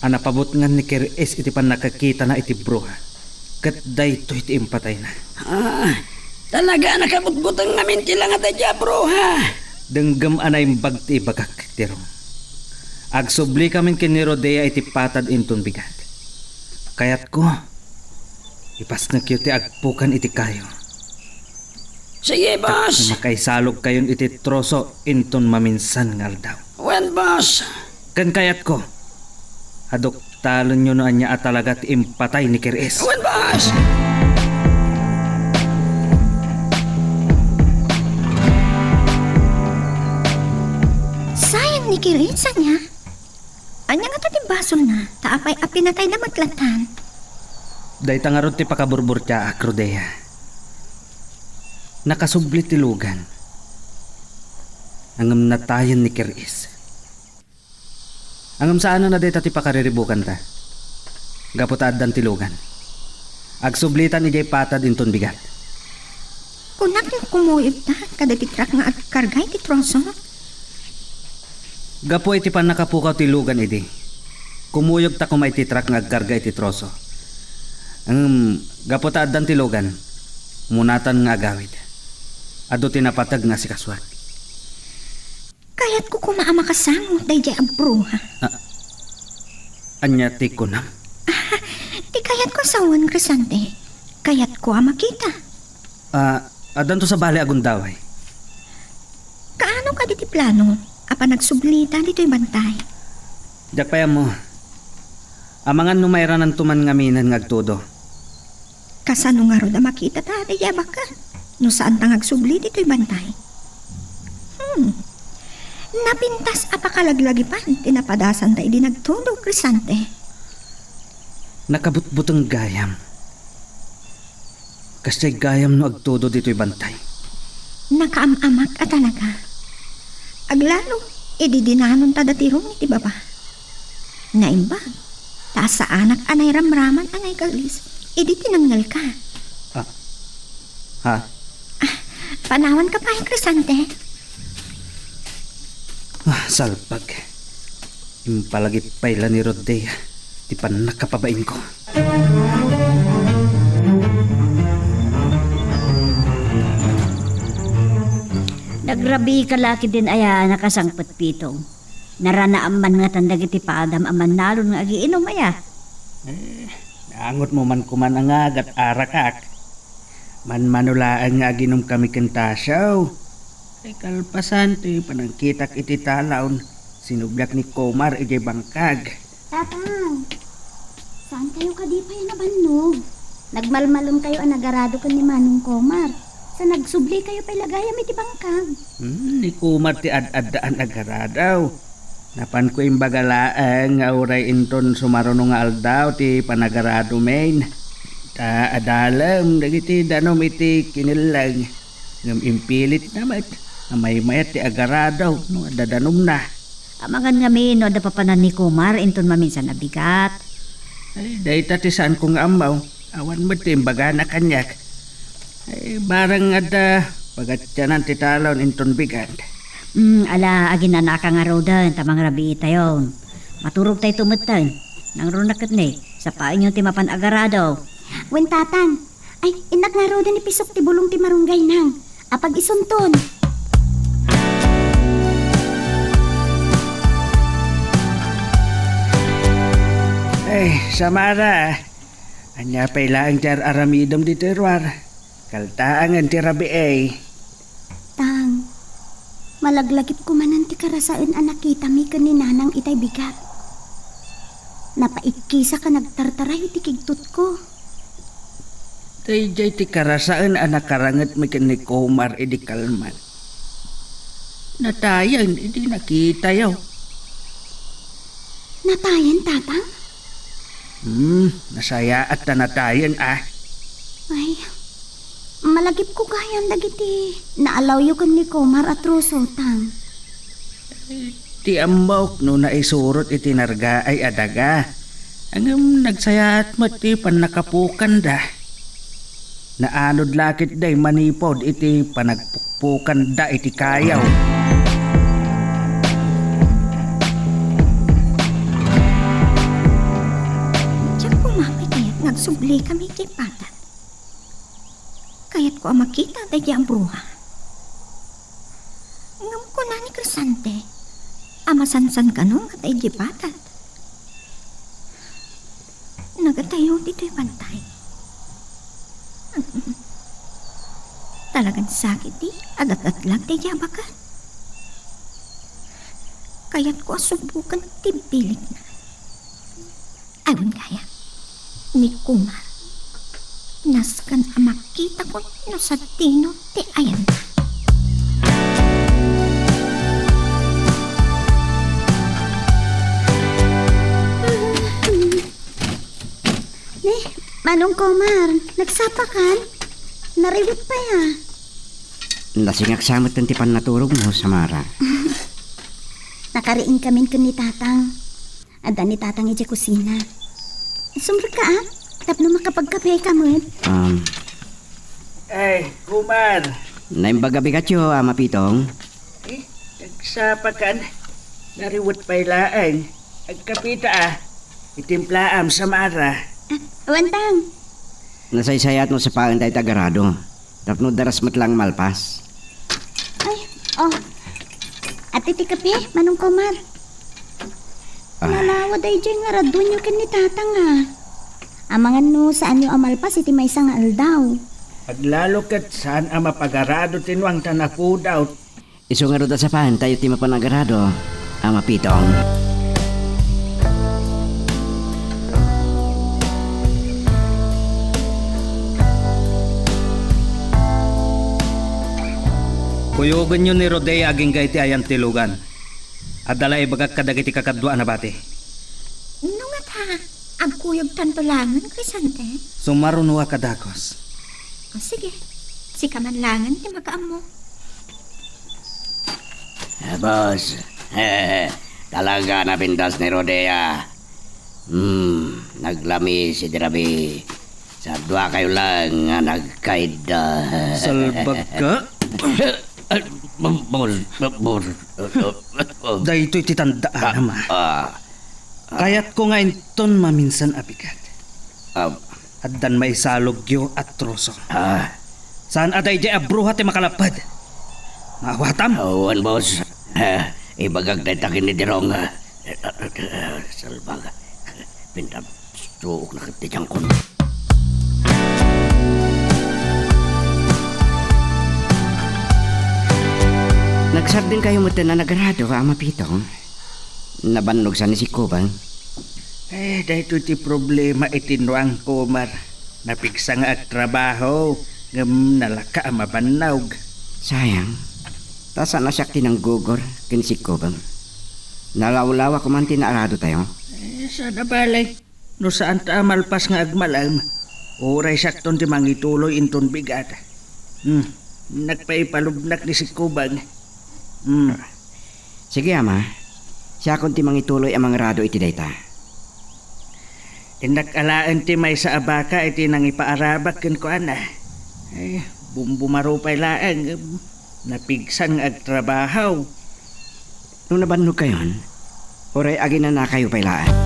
a napabutngan ni Kir-es iti pannakakitana iti bruha, ket daytoy ti impatayna. Ah, talaga a nakabutbuteng ngamin ti langada diay a bruha. Denggem a naimbag ti ibagak, Tirong. Agsublikamin ken ni Rodea iti patad inton bigat. Kayatko, ipasnekyo ti agpukan iti kayo. Sige, boss. Tapno makaisalogkayon iti troso inton maminsan nga aldaw. Wen, boss. Ken kayatko, aduktalenyo no ania a talaga ti impatay ni Kir-es. Wen, boss. Sayang ni Kir-es, ania? Ania ngata ti basolna? Ta apay a pinatayda met latan? Dayta ngarud ti pakaburburtiaak, Rodea. Nakasubli ti lugan. Ngem natayen ni Kir-es. Ngem saanen a dayta ti pakariribukanta. Gapu ta addan ti lugan. Agsublitan idiay patad inton bigat. Kunak no kumuyogta kadagiti truck nga agkarga iti troso? Gapu iti pannakapukaw ti lugan idi, kumuyogta koma iti truck nga agkarga iti troso. Ngem gapu ta addan ti lugan, munatan nga agawid. Adu ti napateg nga asikasuak. Kayatko koma a makasango daydiay a bruha. Ah, ania ti kunam? Ah, ti kayatko a sawen, Crescente. Kayatko a makita. Ah, addanto sabali a gundaway. Kaano kadi ti plano a panagsublita ditoy bantay? Diak pay ammo. Amangan no mairananto man ngaminen nga agtudo. Kasano ngarud a makitata daydiay a bakkat no saanta nga agsubli ditoy bantay? Hmm. Napintas a pakalaglagipan ti napadasanta idi nagtudo, Crescente. Nakabutbuteng gayam. Kasdiay gayam no agtudo ditoy bantay. Nakaam-amak a talaga. Aglalo, idi dinanonta da Tirong iti baba. Naimbag, ta saanak a nairamraman a naikalis idi tinengngelka. Ah. Ha? Ah, panawanka pay, Crescente. Ah, salpag. Impalagip pay la ni Rodea ti pannakapabainko. Nagrabiika la ketdin aya a nakasangpet, Pitong. Naranaam man ngatan dagiti padam a mannalon nga agiinum, aya? Eh, naangotmo man koman a ngagat arakak. Manmano laeng nga aginumkami ken Tasyo. Ay, kalpasan ti panangkitak iti talon, sinubliak ni Komar idiay bangkag. Tatang, saan kayo kadi pay nabannog? Nagmalmalem kayo a nagarado ken ni Manong Komar. Sa nagsubli kayo pay la gayam iti bangkag. Hmm, ni Komar ti ad-adda a nagarado. Napanko imbaga laeng nga uray inton sumaruno nga aldaw ti panagaradomin. Ta adalem dagiti danum iti kinelleng. Ngem impilitna met a maymayat ti agarado no adda danumna. Amangan ngamin no adda papanan ni Komar inton maminsan a bigat. Ay, dayta ti saanko nga ammo. Awan met ti imbagana kaniak. Ay, barang adda pagatianan ti talon inton bigat. Mm, ala, aginanaka ngaruden ta mangrabiitayon. Maturogtayto metten. Nangruna ket ni, sapaenyo ti mapan agarado. Wen, Tatang. Ay, innak ngaruden ni Pisok ti bulong ti marunggay nang. Apag isunton. Ay, Samara, ania pay laeng ti ar-aramidem ditoy ruar? Kaltaangen ti rabii. Tang, malaglagipko manen ti karasaen a nakitami ken ni Nanang itay bigat. Napaikkisak a nagtartaray iti kigtotko. Daydiay ti karasaen a nakarangetmi ken ni Komar idi kalman. Natayen idi nakitayo. Natayen, Tatang? Hmm, nasayaat ta natayen, a. Ay, malagipko gayam dagiti naalawyo ken ni Komar a troso, Tang. Ti ammok no naisurot iti nargaay a daga, ngem nagsayaat met ti pannakapukanda. Naanod la ketdi manipud iti panagpukpukanda iti kayo. Diak kumapay kayat nga agsubli kami iti patag. Kayatko a makita daydiay a bruha. Ngem kuna ni Crescente a masansan kano nga daydiay patag. Nagatayo ditoy bantay. Talagan sakit ti agatgatlag daydiay a baket. Kayatko a suboken ti bilikna. Awan gayam, ni Komar. Nasken a makitakon no sadino ti ayanna. Ni, Manong Komar, nagsapakan? Nariwet pay a. Nasingak sa met ti pannaturogmo, Samara. Nakariingkamin ken ni Tatang. Adda ni Tatang idiay kusina. Sumrekka, a, tapno makapagkapeka met. Um. Ay, Komar. Naimbag a bigatyo, Ama Pitong. Eh, nagsapakan. Nariwet pay laeng. Agkapita, a. Itimplaam, Samara. A, wen, Tang. Nasaysayaat no sapaentayo ti agarado. Tapno daras met laeng malpas. Ay, o. Ati ti kape, Manong Komar. Ah. Nalawa daydiay nga aradoenyo ken ni Tatang, a. Amangan no saanyo a malpas iti maysa nga aldaw. Aglalo ket saan a mapagarado ti nuang ta napudaw. Isu ngarud a sapaentayo ti mapan agarado, Ama Pitong. Kuyogenyo ni Rodea agingga iti ayan ti lugan. Adda la ibagak kadagiti kakadua a nabati. No ngata, agkuyogtanto laengen, Crescente? Sumarunoak a dagus. O, sige. Sika man laengen ti makaammo. Ah, boss, talaga napintas ni Rodea. Hmm, naglami si Dirabi. Sa dua kayo lang nga nagkaida. Salbag ka? Boss, boss. Daytoy ti tandaan, ah, ama. Ah. Kayatko nga inton maminsan a bigat. Ah. Addan maisalogyo a troso. Ah. Saan a daydiay a bruha ti makalapped? Maawatam? Awan, boss. Ah, Ibagak dayta ken ni Dirong. Eh, eh, eh, salbag. Pintab-, suok na ket ti tiangkon. Nagsardengkayo metten a nagrado, Ama Pito? Nabannog sa ni Sikubang? Eh, daytoy ti problema iti nuangko, Omar. Napigsa nga agtrabaho, ngem nalaka a mabannog. Sayang. Ta saan a siak ti nanggugor ken Sikubang. Nalawlawa koman ti naaradotayo. Eh, saan a bale. No saanta a malpas nga agmalem, uray siakton ti mangituloy inton bigat. Hmm, nagpaipalubnak ni Sikubang. Hmm. Sige, Ama. Siakon ti mangituloy a mangrado iti dayta. Innak alaen ti maysa a baka iti nangipaarabak kenkuana. Eh, bumbumarupay laeng, napigsa nga agtrabaho. No nabannogkayon, uray aginanakayo pay laeng.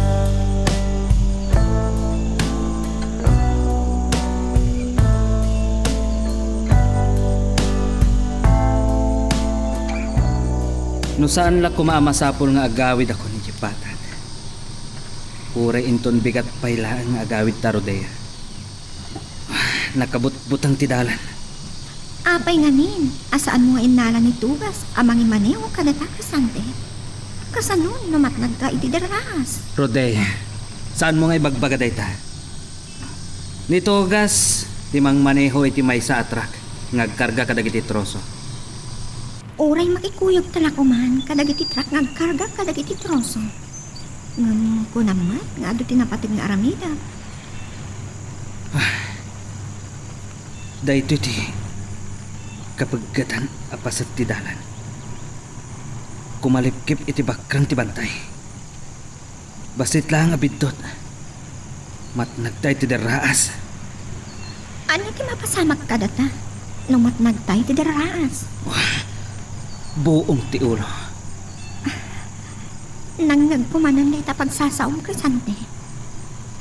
No saan la koma a masapul nga agawid a kon idiay patad, uray inton bigat pay laeng nga agawidta, Rodea. Nakabutbuteng ti dalan. Apay ngamin a saanmo nga innala ni Togas a mangimaneho kadata, Crisante? Kasano no matnagka iti derraas? Rodea, saanmo nga ibagbaga dayta? Ni Togas ti mangmaneho iti maysa a truck nga agkarga kadagiti troso. Uray makikuyogta la koman kadagiti truck nga agkarga kadagiti troso. Ngem kunam met nga adu ti napateg nga aramidem. Ah, daytoy ti kapeggatan a paset ti dalan. Kumalipkip iti bakrang ti bantay. Bassit laeng a biddut. Matnagta iti derraas. Ania ti mapasamak kadata no matnagta iti derraas? Buong ti ulo. Nangngegko manen dayta pagsasaom, Crisante.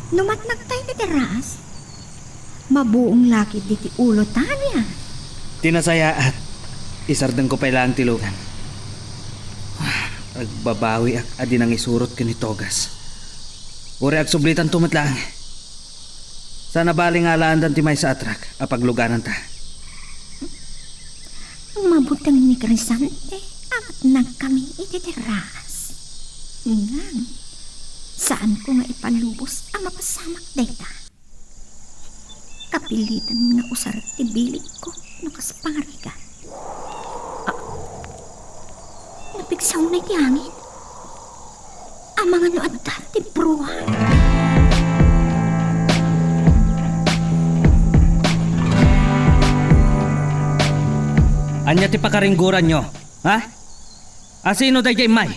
No matnagta iti derraas, mabuong la ketdi ti ulo ta ania. Ti nasayaat, isardengko pay laeng ti lugan. Agbabawiak a di nangisurot ken ni Togas. Uray agsublitanto met laeng. Saan a bale nga alaendan ti maysa a truck a paglugananta. Mabuteng ni Crisante a matnagkami iti derraas. Ngem, saanko nga ipalubos a mapasamak dayta. Kapilitan nga usarek ti bilikko no kas pangarigan. Ah, napigsaw na iti angin. Amangan no adda ti bruha. Ania ti pakaringgoranyo, ha? Asino daydiay immay?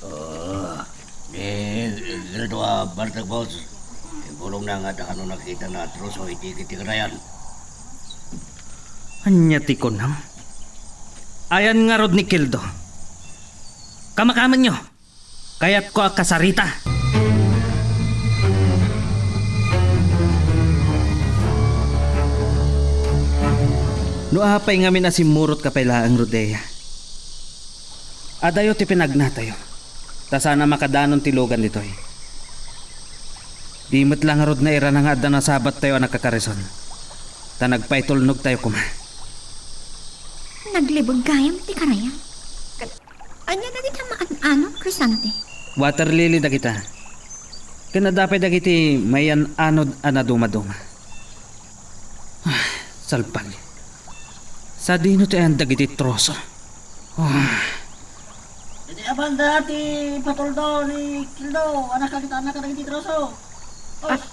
Ah, ni Gildo a bartag, boss. Ibulongna nga adda kano nakitana a troso iti, iti karayan. Ania ti kunam? Ayan ngarud ni Kildo? Kamakamenyo! Kayatko a kasarita! No apay ngamin a simmurotka pay laeng, Rodea? Adayo ti pinagnatayo, ta saan a makadanon ti lugan ditoy. Di met la ngarud nairana nga adda nasabattayo a nakakarison, ta nagpaitulnogtayo koma. Naglibeg gayam ti karayan. Ket ania dagita maan-anod, Crisante? Water lily dagita. Ken adda pay dagiti mayan-anod a nadumaduma. Ah, salpag. Sadino ti ayan dagiti troso? Ah. Iti abanda ti patuldo ni Kildo, anak, kakitaanna kadagiti troso. Oy. Ah,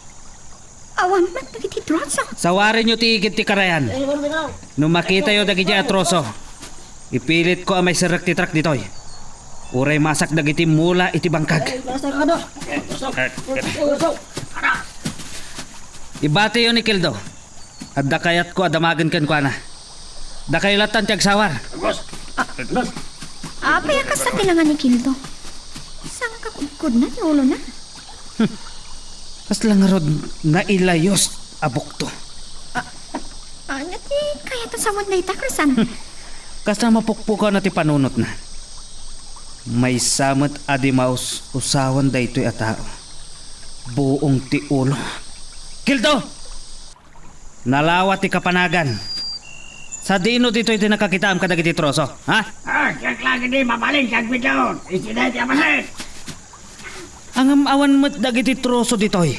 awan met dagiti troso. Sawarenyo ti igid ti karayan. Eh, wala bitaw. No makitayo dagiti a troso, ipilitko a maiserrek ti truck ditoy. Uray masak dagiti mula iti bangkag. Eh, basta ka, no? Troso. Troso. Ibateyo ni Kildo. Adda kayatko a damagen kenkuana. Dakayo lattan ti agsawar. Agos! Agos! Apay a kasta ti langa ni Kildo? Sangkakudkodna ti ulona. Hmm. Kasla ngarud nailayos a bukto. A-, ania ti kayat a sawen dayta, Crisan? Hmm. Kasla mapukpukaw na ti panunotna. Maysa met a di maus-usawan daytoy a tao. Buong ti ulo. Kildo! Nalawa ti kapanagan. Sadino ditoy ti nakakitaam kadagiti troso, ha? Ah, siak laeng idi mabalin, San Pedro. Iti dayta a paset. Ngem awan met dagiti troso ditoy.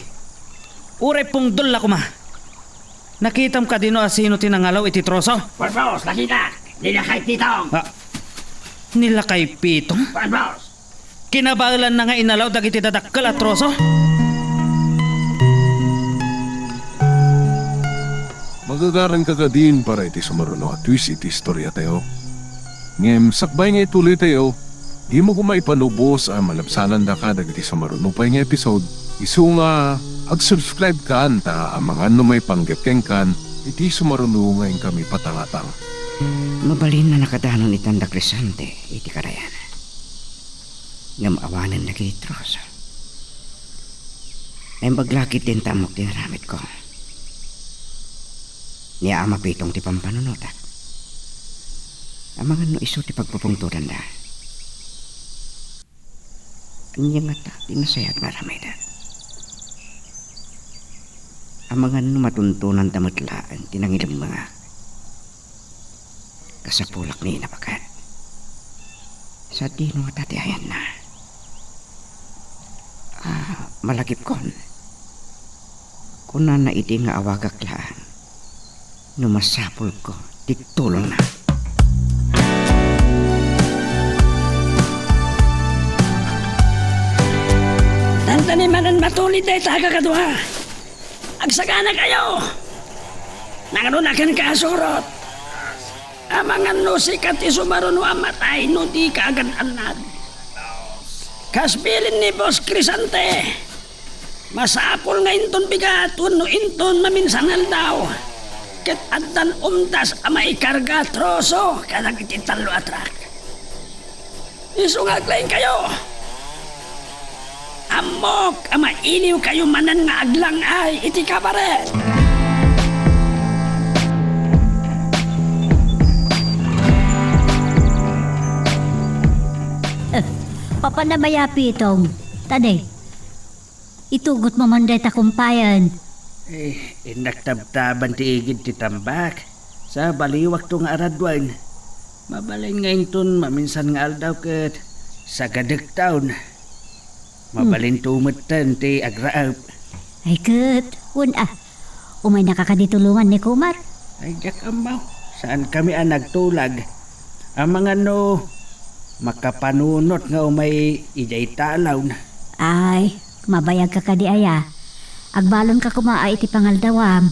Uray pungdol la koma. Nakitam kadino a sino ti nangalaw iti troso? Pulbos, nakitak. Ni Lakay Pitong. Ah, ni Lakay Pitong? Pulbos. Kinabaelanna nga inalaw dagiti dadakkel a troso? Magagaranka kadin para iti sumaruno a twist iti istoriatayo. Ngem sakbay nga ituloytayo, dimo koma ipalubos a malabsanandaka dagiti sumaruno pay nga episode. Isu nga ag-subscribe kan ta amangan no maipanggep kenkan iti sumaruno nga inkami patangatang. Mabalin a nakadanon itan da Crescente iti karayan. Ngem awanen dagiti troso. Naimbag la ketdin ta ammok ti inaramidko. Ni Ama Pitong ti pampanunotak. Amangan no isu ti pagpupungtodanda. Ania ngata ti nasayaat nga aramidek? Amangan no matuntonanda met laeng ti nangilemmengak. Kasapulak ni Ina Baket. Sadino ngata ti ayanna? Ah, malagipkon. Kunana idi nga awagak laeng no masapulko ti tulongna. Dandani manen matulid dayta, kakadua. Agsaganakayo! Nangruna kenka a surot. Amangan no sika ti sumaruno a matay no dika agad-annad. Kas bilin ni Boss Crescente, masapul nga inton bigat wenno inton maminsan nga aldaw, ket addan umdas a maikarga a troso kadagiti tallo a truck. Isu nga aglaingkayo. Ammok a mailiwkayo manen nga aglang-ay iti kabaret. Eh, papanam aya, Pitong? Tadi, itugotmo man dayta kumpayen. Eh, innak tabtaban ti igid ti tambak. Sa baliwakto nga araduen. Mabalin nga inton maminsan nga aldaw ket sagadekton. Mabalinto metten ti agraep. Ay ket, wen a. Umaynaka kadi tulongan ni Kumar? Ay, diak ammo. Saankami a nagtulag. Amangan no makapanunot nga umay idiay talawna. Ay, mabayagka kadi aya? Agbalonka koma a iti pangaldawam.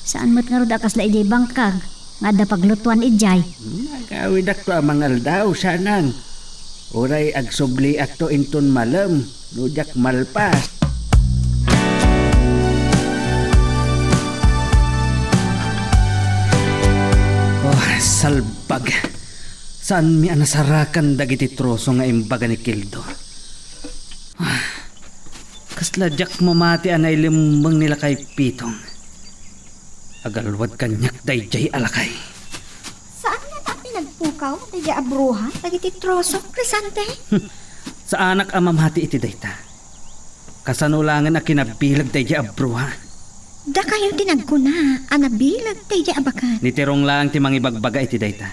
Saan met ngarud a kasla idiay bangkag nga adda paglutuan idiay. Hmm, agawidakto a mangaldaw, sanang. Uray agsubliakto inton malem, no diak malpas. Oh, salbag. Saanmi a nasarakan dagiti troso nga imbaga ni Kildo. Ah, kasla diak mamati a nailemmeng ni Lakay Pitong. Agalwad kaniak daydiay a lakay. Saan ngata a pinagpukaw daydiay a bruha dagiti troso, Crescente? Saanak a mamati iti dayta. Kasano laengen a kinabileg daydiay a bruha? Dakayo ti nagkuna a nabileg daydiay a baket. Ni Tirong laeng ti mangibagbaga iti dayta.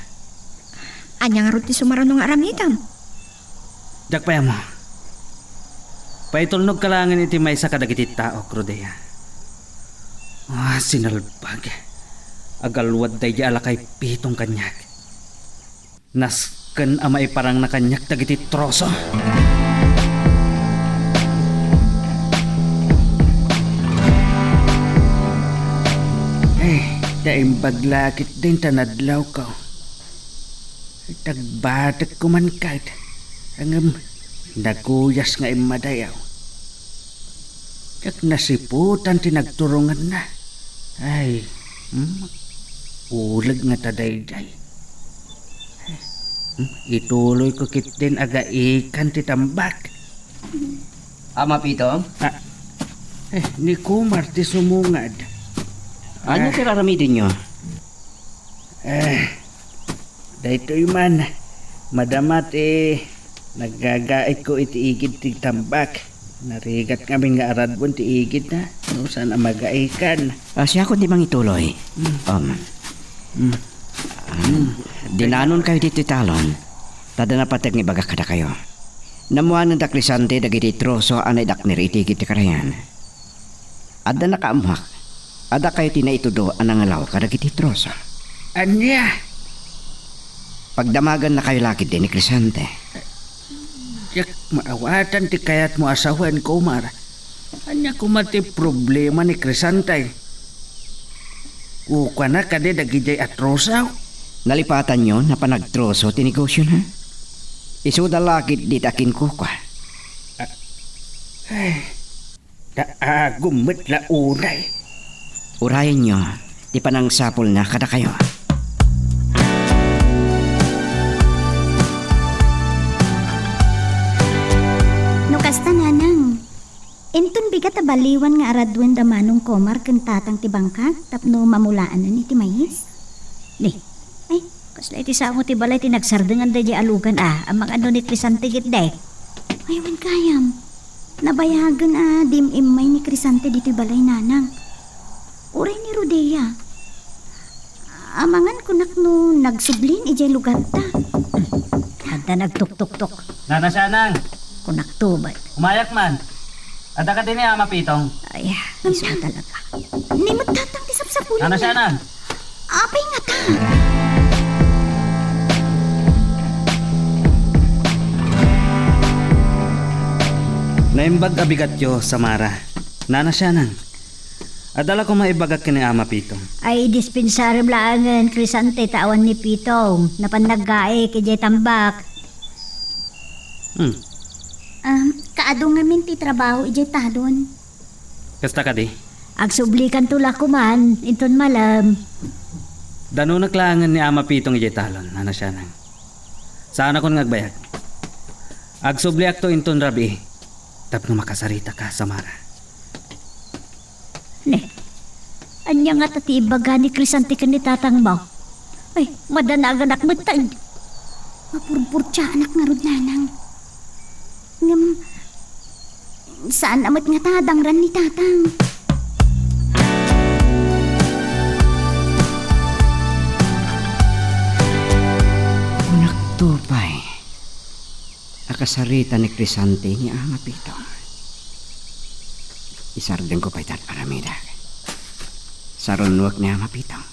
Ania ngarud ti sumaruno nga aramidem? Diak pay ammo. Paitulnogka laengen iti maysa kadagiti tao, Crudea. Ah, sinalbag. Agalwad daydiay a Lakay Pitong kaniak. Nasken a maiparangna kaniak dagiti troso. Eh, naimbag la ketdin ta nadlawko. Tagbatek koman ket, ngem naguyas nga immadayaw. Ket nasiputan ti nagturonganna. Ay, hmm, uleg ngata daydiay. Hmm, ituloyko ketdin agaikan ti tambak. Ama Pitong? Ah, eh, ni Kumar ti sumungad. Ania ti raramidenyo? Eh, daytoy man, madama ti Naggagaitko iti igid ti tambak. Narigat ngamin nga aradwen ti igidna, no saan a magaikan. Ah, siakon ti mangituloy. Mm. Um, Mm. Ah, dinanonkayo ditoy talon, ta adda napateg nga ibagak kadakayo. Nammuanen da Crescente dagiti troso a naidaknir iti igid ti karayan. Adda nakaammoak, adda kayo ti naitudo a nangalaw kadagiti troso. Ania? Pagdamagannakayo la ketdi ni Crescente. Diak maawatan ti kayatmo a sawen, Kumar. Ania koma ti problema ni Crescente? Kukuana kadi dagidiay a troso? Nalipatanyo napan nagtroso ti negosiona? Isuda la ketdi ti akinkukua. Ah, ay. Ta agum met la unay. Urayenyo ti panangsapulna kadakayo. No kasta, nanang, inton bigat a baliwan nga araduen da Manong Komar ken Tatang ti bangkag tapno mamulaanen iti mais? Ni, ay, kasla iti sango ti balay ti nagsardengan daydiay a lugan a, amangan no ni Crescente ketdi. Ay, wen gayam. Nabayagen a dim-immay ni Crescente ditoy balay, nanang. Uray ni Rodea. Amangan kunak no nagsublin idiay lugarda. Adda nagtuktuktok. Nana Sianang! Kunak to, bay. Umayak man. Adda kadi ni Ama Pitong? Ay, isu talaga. Ni met Tatang ti sapsapulan. Nana Sianang! Apay ngata? Naimbag a bigatyo, Samara. Nana Sianang, adda la koma ibagak ken ni Ama Pitong? Ay, dispensarem laengen, Crescente, ta awan ni Pitong. Napan naggaik idiay tambak. Hmm. Ah, kaadu ngamin ti trabaho idiay talon. Kasta kadi? Agsublikanto la koman, inton malem. Danonek laengen ni Ama Pitong idiay talon, Nana Sianang. Saanakon nga agbayag. Agsubliakto inton rabii, tapno makasaritaka, Samara. Ne, ania ngata ti ibaga ni Crescente ken ni tatangmo? Ay, madanaganak metten. Mapurpurtiaanak ngarud, nanang. Ngem, saan a met ngata a dangran ni tatang. Kunak to pay a kasarita ni Crescente ni Ama Pitong. Isardengko pay ti ar-aramidek. Sarunoek ni Ama Pitong.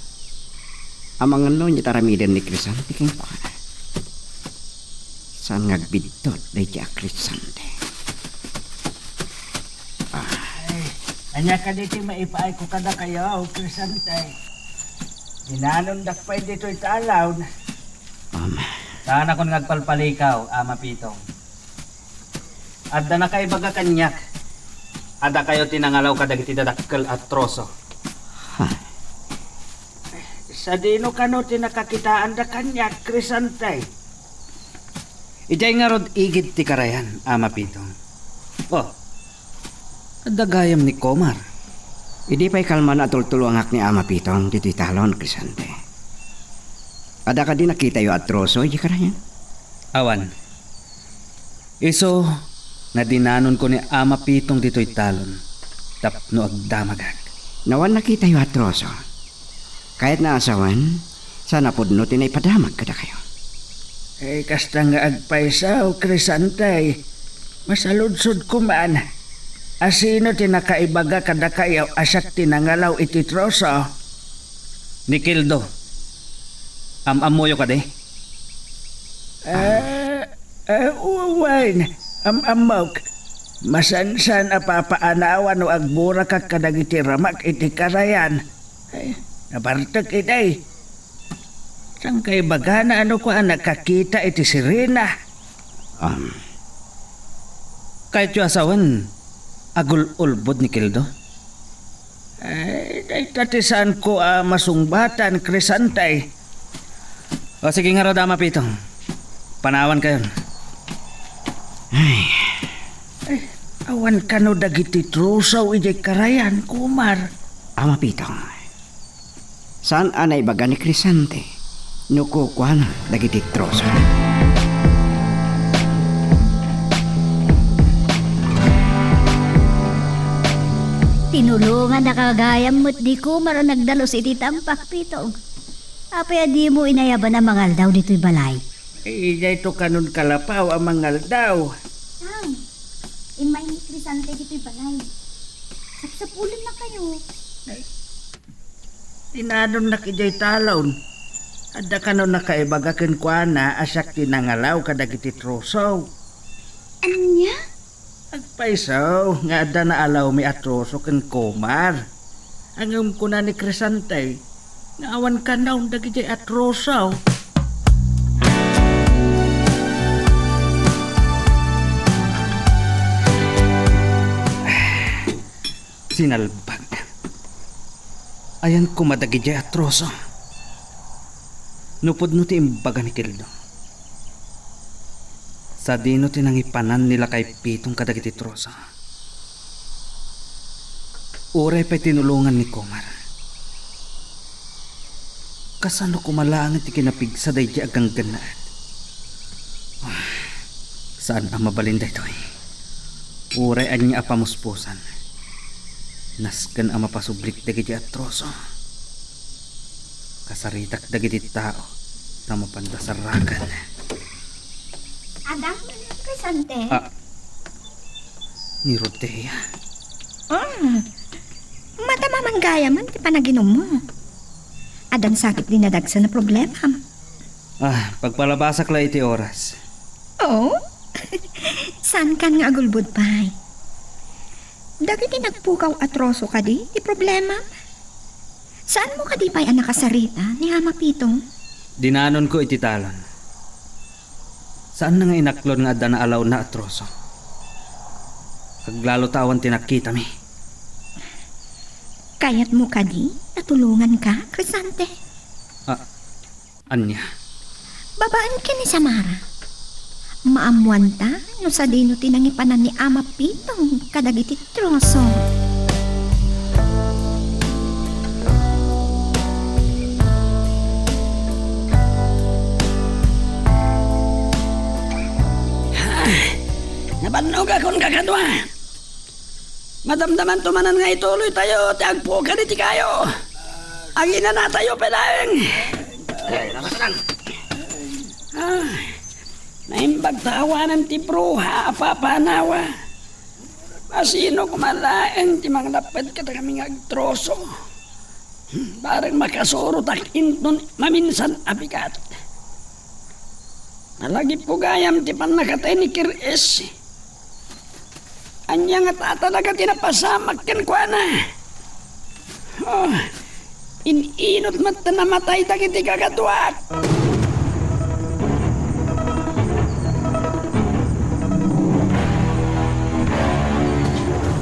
Amangan no ania ti aramiden ni Crescente kenkuana. Saan nga agbiddut daydi a Crescente? Ah. Ay, ania kadi ti maipaayko kadakayo, Crescente? Dinanondak pay ditoy talon. Um. Saanakon nga agpalpalikaw, Ama Pitong. Adda nakaibaga kaniak a dakayo ti nangalaw kadagiti dadakkel a troso. Ha? Sadino kano ti nakakitaanda kaniak, Crescente? Idiay ngarud igid ti karayan, Ama Pitong. Oh, adda gayam ni Komar. Idi pay kalman a tultulongak ni Ama Pitong ditoy talon, Crescente. Adda kadi nakitayo a troso idiay karayan? Awan. Isu nga dinanonko ni Ama Pitong ditoy talon tapno agdamagak. Nawan nakitayo a troso. Kayatna a sawen, saan a pudno ti naipadamag kadakayo. Eh, kasta nga agpayso, Crescente. Masaludsodko man. Asino ti nakaibaga kadakayo a siak ti nangalaw iti troso? Ni Kildo. Am-ammoyo kadi? Ah, ah, wen, am-ammok. Masansan a papaanawan no agburakak kadagiti ramak iti karayan. Ay, nabartek idi. Saan kaibagana a no kua a nakakita iti sirena? Um, kayatyo a sawen, agul-ulbod ni Kildo? Ay, dayta ti saanko a masungbatan, Crescente. O, sige ngarud, Ama Pitong. Panawankayon. Ay. Ay, awan kano dagiti troso idiay karayan, Komar? Ama Pitong, saan a naibaga ni Crescente no kukuana dagiti troso. Tinulongannaka gayam met ni Kumar a nagdalus iti tampak, Pitong. Apay a dimo inayaban a mangaldaw ditoy balay? Ay, dayto kanon kalapaw a mangaldaw. Tang, immay ni Crisante ditoy balay. Sapsapulennakayo. Ay, dinanonnak idiay talon. Adda kanon nakaibaga kenkuana a siak ti nangalaw kadagiti troso. Ania? Agpayso nga adda naalawmi a troso ken Kumar. Ngem kuna ni Crisante nga awan kanon dagidiay a troso. Sinalbag. Ayan koma dagidiay a troso. Nupudno ti imbaga ni Keldo. Sadino ti nangipanan ni lakay Pitong kadagiti troso? Uray pay tinulongan ni Kumar. Kasano koma laeng ti kinapigsa daydiay a ganggannaet? Ah, saan a mabalin daytoy. Uray ania a pamuspusan. Nasken a mapasublik dagiti a troso. Kasaritak dagiti tao ta mapanda saraken. Adda man, Crisante? Ah, ni Rodea. Ah, madama man gayamen ti panaginummo. Addan sakit dinadagsen a problemam. Ah, pagpalabasak la iti oras. Oh? Saankan nga agulbod pay? Dagiti nagpukaw a troso kadi ti problemam? Saanmo kadi pay a nakasarita ni Ama Pitong? Dinanonko iti talon. Saanna nga inaklon nga adda naalawna a troso. Aglalo ta awan ti nakitami. Kayatmo kadi a tulonganka, Crisante? Ah, ania? Babaen ken ni Samara. Maammoanta no sadino ti nangipanan ni Ama Pitong kadagiti troso. Ah, nabannogakon, kakadua. Madamdamanto manen nga ituloytayo ti agpukad iti kayo. Aginanatayo pay laeng. Ah, naimbag ta awanen ti bruha a papanawa. Asino koma laeng ti manglapped kadakami nga agtroso? Bareng makasurotak inton maminsan a bigat. Nalagipko gayam ti pannakatay ni Kir-es. Ania ngata talaga ti napasamak kenkuana? Oh, in-inut met ta namatay dagiti kakaduak.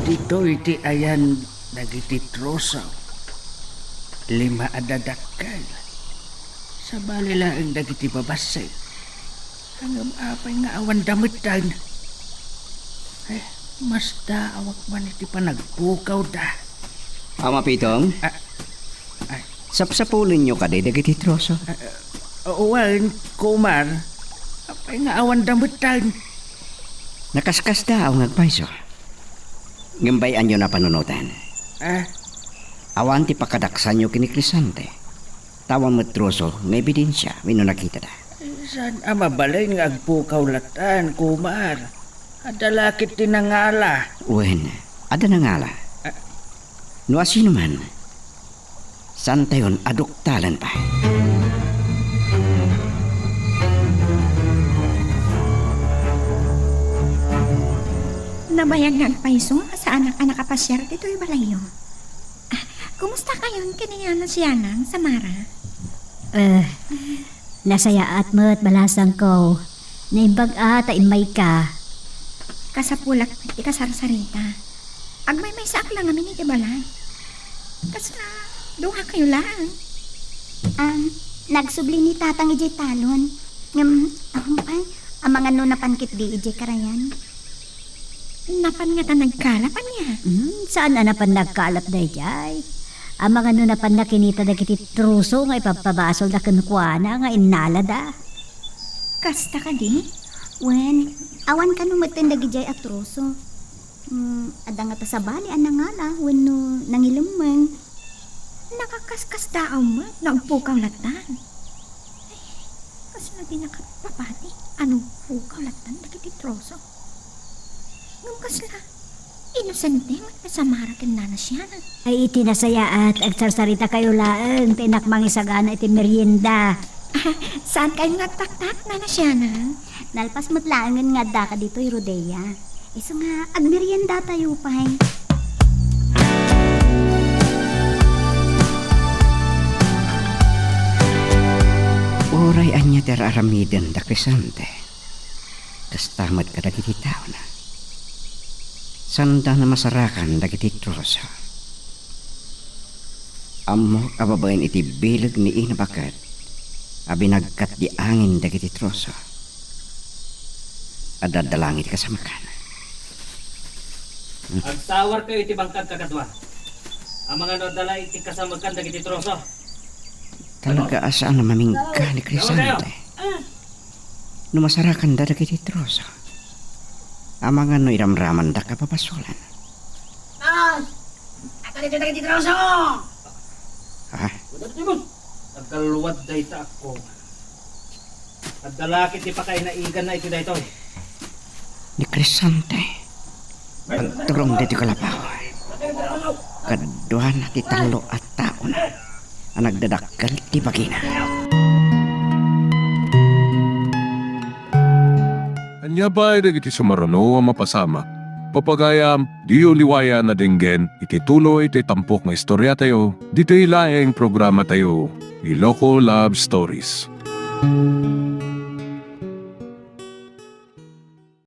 Ditoy ti ayan dagiti troso. Lima a dadakkel. Sabali laeng dagiti babassit. Ngem apay nga awan dametan? Ay, masdaawak man iti panagpukawda. Ama Pitong? Ah, ay. Sapsapulenyo kadi dagiti troso? Ah, ah, wen, Kumar. Apay nga awan dametan? Nakaskasdaaw nga agpayso. Ngem bay-anyo a panunoten. Ah? Awan ti pakadaksanyo ken ni Crisante. Ta awan met troso nga ebidensia wenno nakitada. Saan a mabalin nga agpukaw latan, Kumar? Adda la ket ti nangala. Wen, adda nangala. Ah. No asino man, saantayon a duktalen pay. Nabayag nga agpayso a saanak a nakapasiar ditoy balayyo. Ah, kumusta kayon ken ni Yana Sianang, Samara? Eh, nasayaat met, balasangko. Naimbag a ta immayka. Kasapulak ti kasarsarita. Agmaymaysaak la ngamin iti balay. Kasta, duakayo laeng. Ah, nagsubli ni Tatang idiay talon. Ngem, awan pay, amangan no napan ketdi idiay karayan. Napan ngata nagkalap, ania? Hmm, saan a napan nagkalap daydiay? Amangan no napanna kinita dagiti troso nga ipabpabasolda kenkuana nga innalada. Kasta kadi? Wen, awan kano metten dagidiay a troso. Mm, adda ngata sabali a nangala wenno nangilemmeng. Nakaskasdaaw met, naagpukaw lattan. Ay, kasla di nakapapati a nagpukaw lattan dagiti troso. Ngem kasla inosente met a samara ken Nana Siana. Ay, iti nasayaat, agsarsaritakayo laeng ta innak mangisagana iti merienda. Saankayon nga agtaktak, Nana Siana? Nalpas met laengen nga addaka ditoy, Rodea. Isu nga agmeriendatayo pay. Uray ania ti ar-aramiden da Crescente, kasta met kadagiti taona. Saanda a masarakan dagiti troso. Ammok a babaen iti bileg ni Ina Baket a binagkat di angin dagiti troso. Adda dalangit kasamakan. Agsawarkayo iti bangkag kakadua. Amangan no adda la iti kasamekan dagiti troso. Talaga a saan a mamingka ni Crescente. No masarakanda dagiti troso, amangan no iramramandak a pabasolan. Ay! Adda ditoy dagiti troso! Ha? Wadad ti bus! Nagkalwad dayta akko. Adda la ket ti pakainaiganna iti daytoy. Ni Crescente, agturong ditoy kalapaw. Kaduana ti tallo a taona a nagdadakkel ti bagina. Ania pay dagiti sumaruno a mapasamak? Papagayam, diyo liwayan a denggen iti tuloy ti tampok nga istoriatayo, ditoy laeng programatayo, Iloko Love Stories.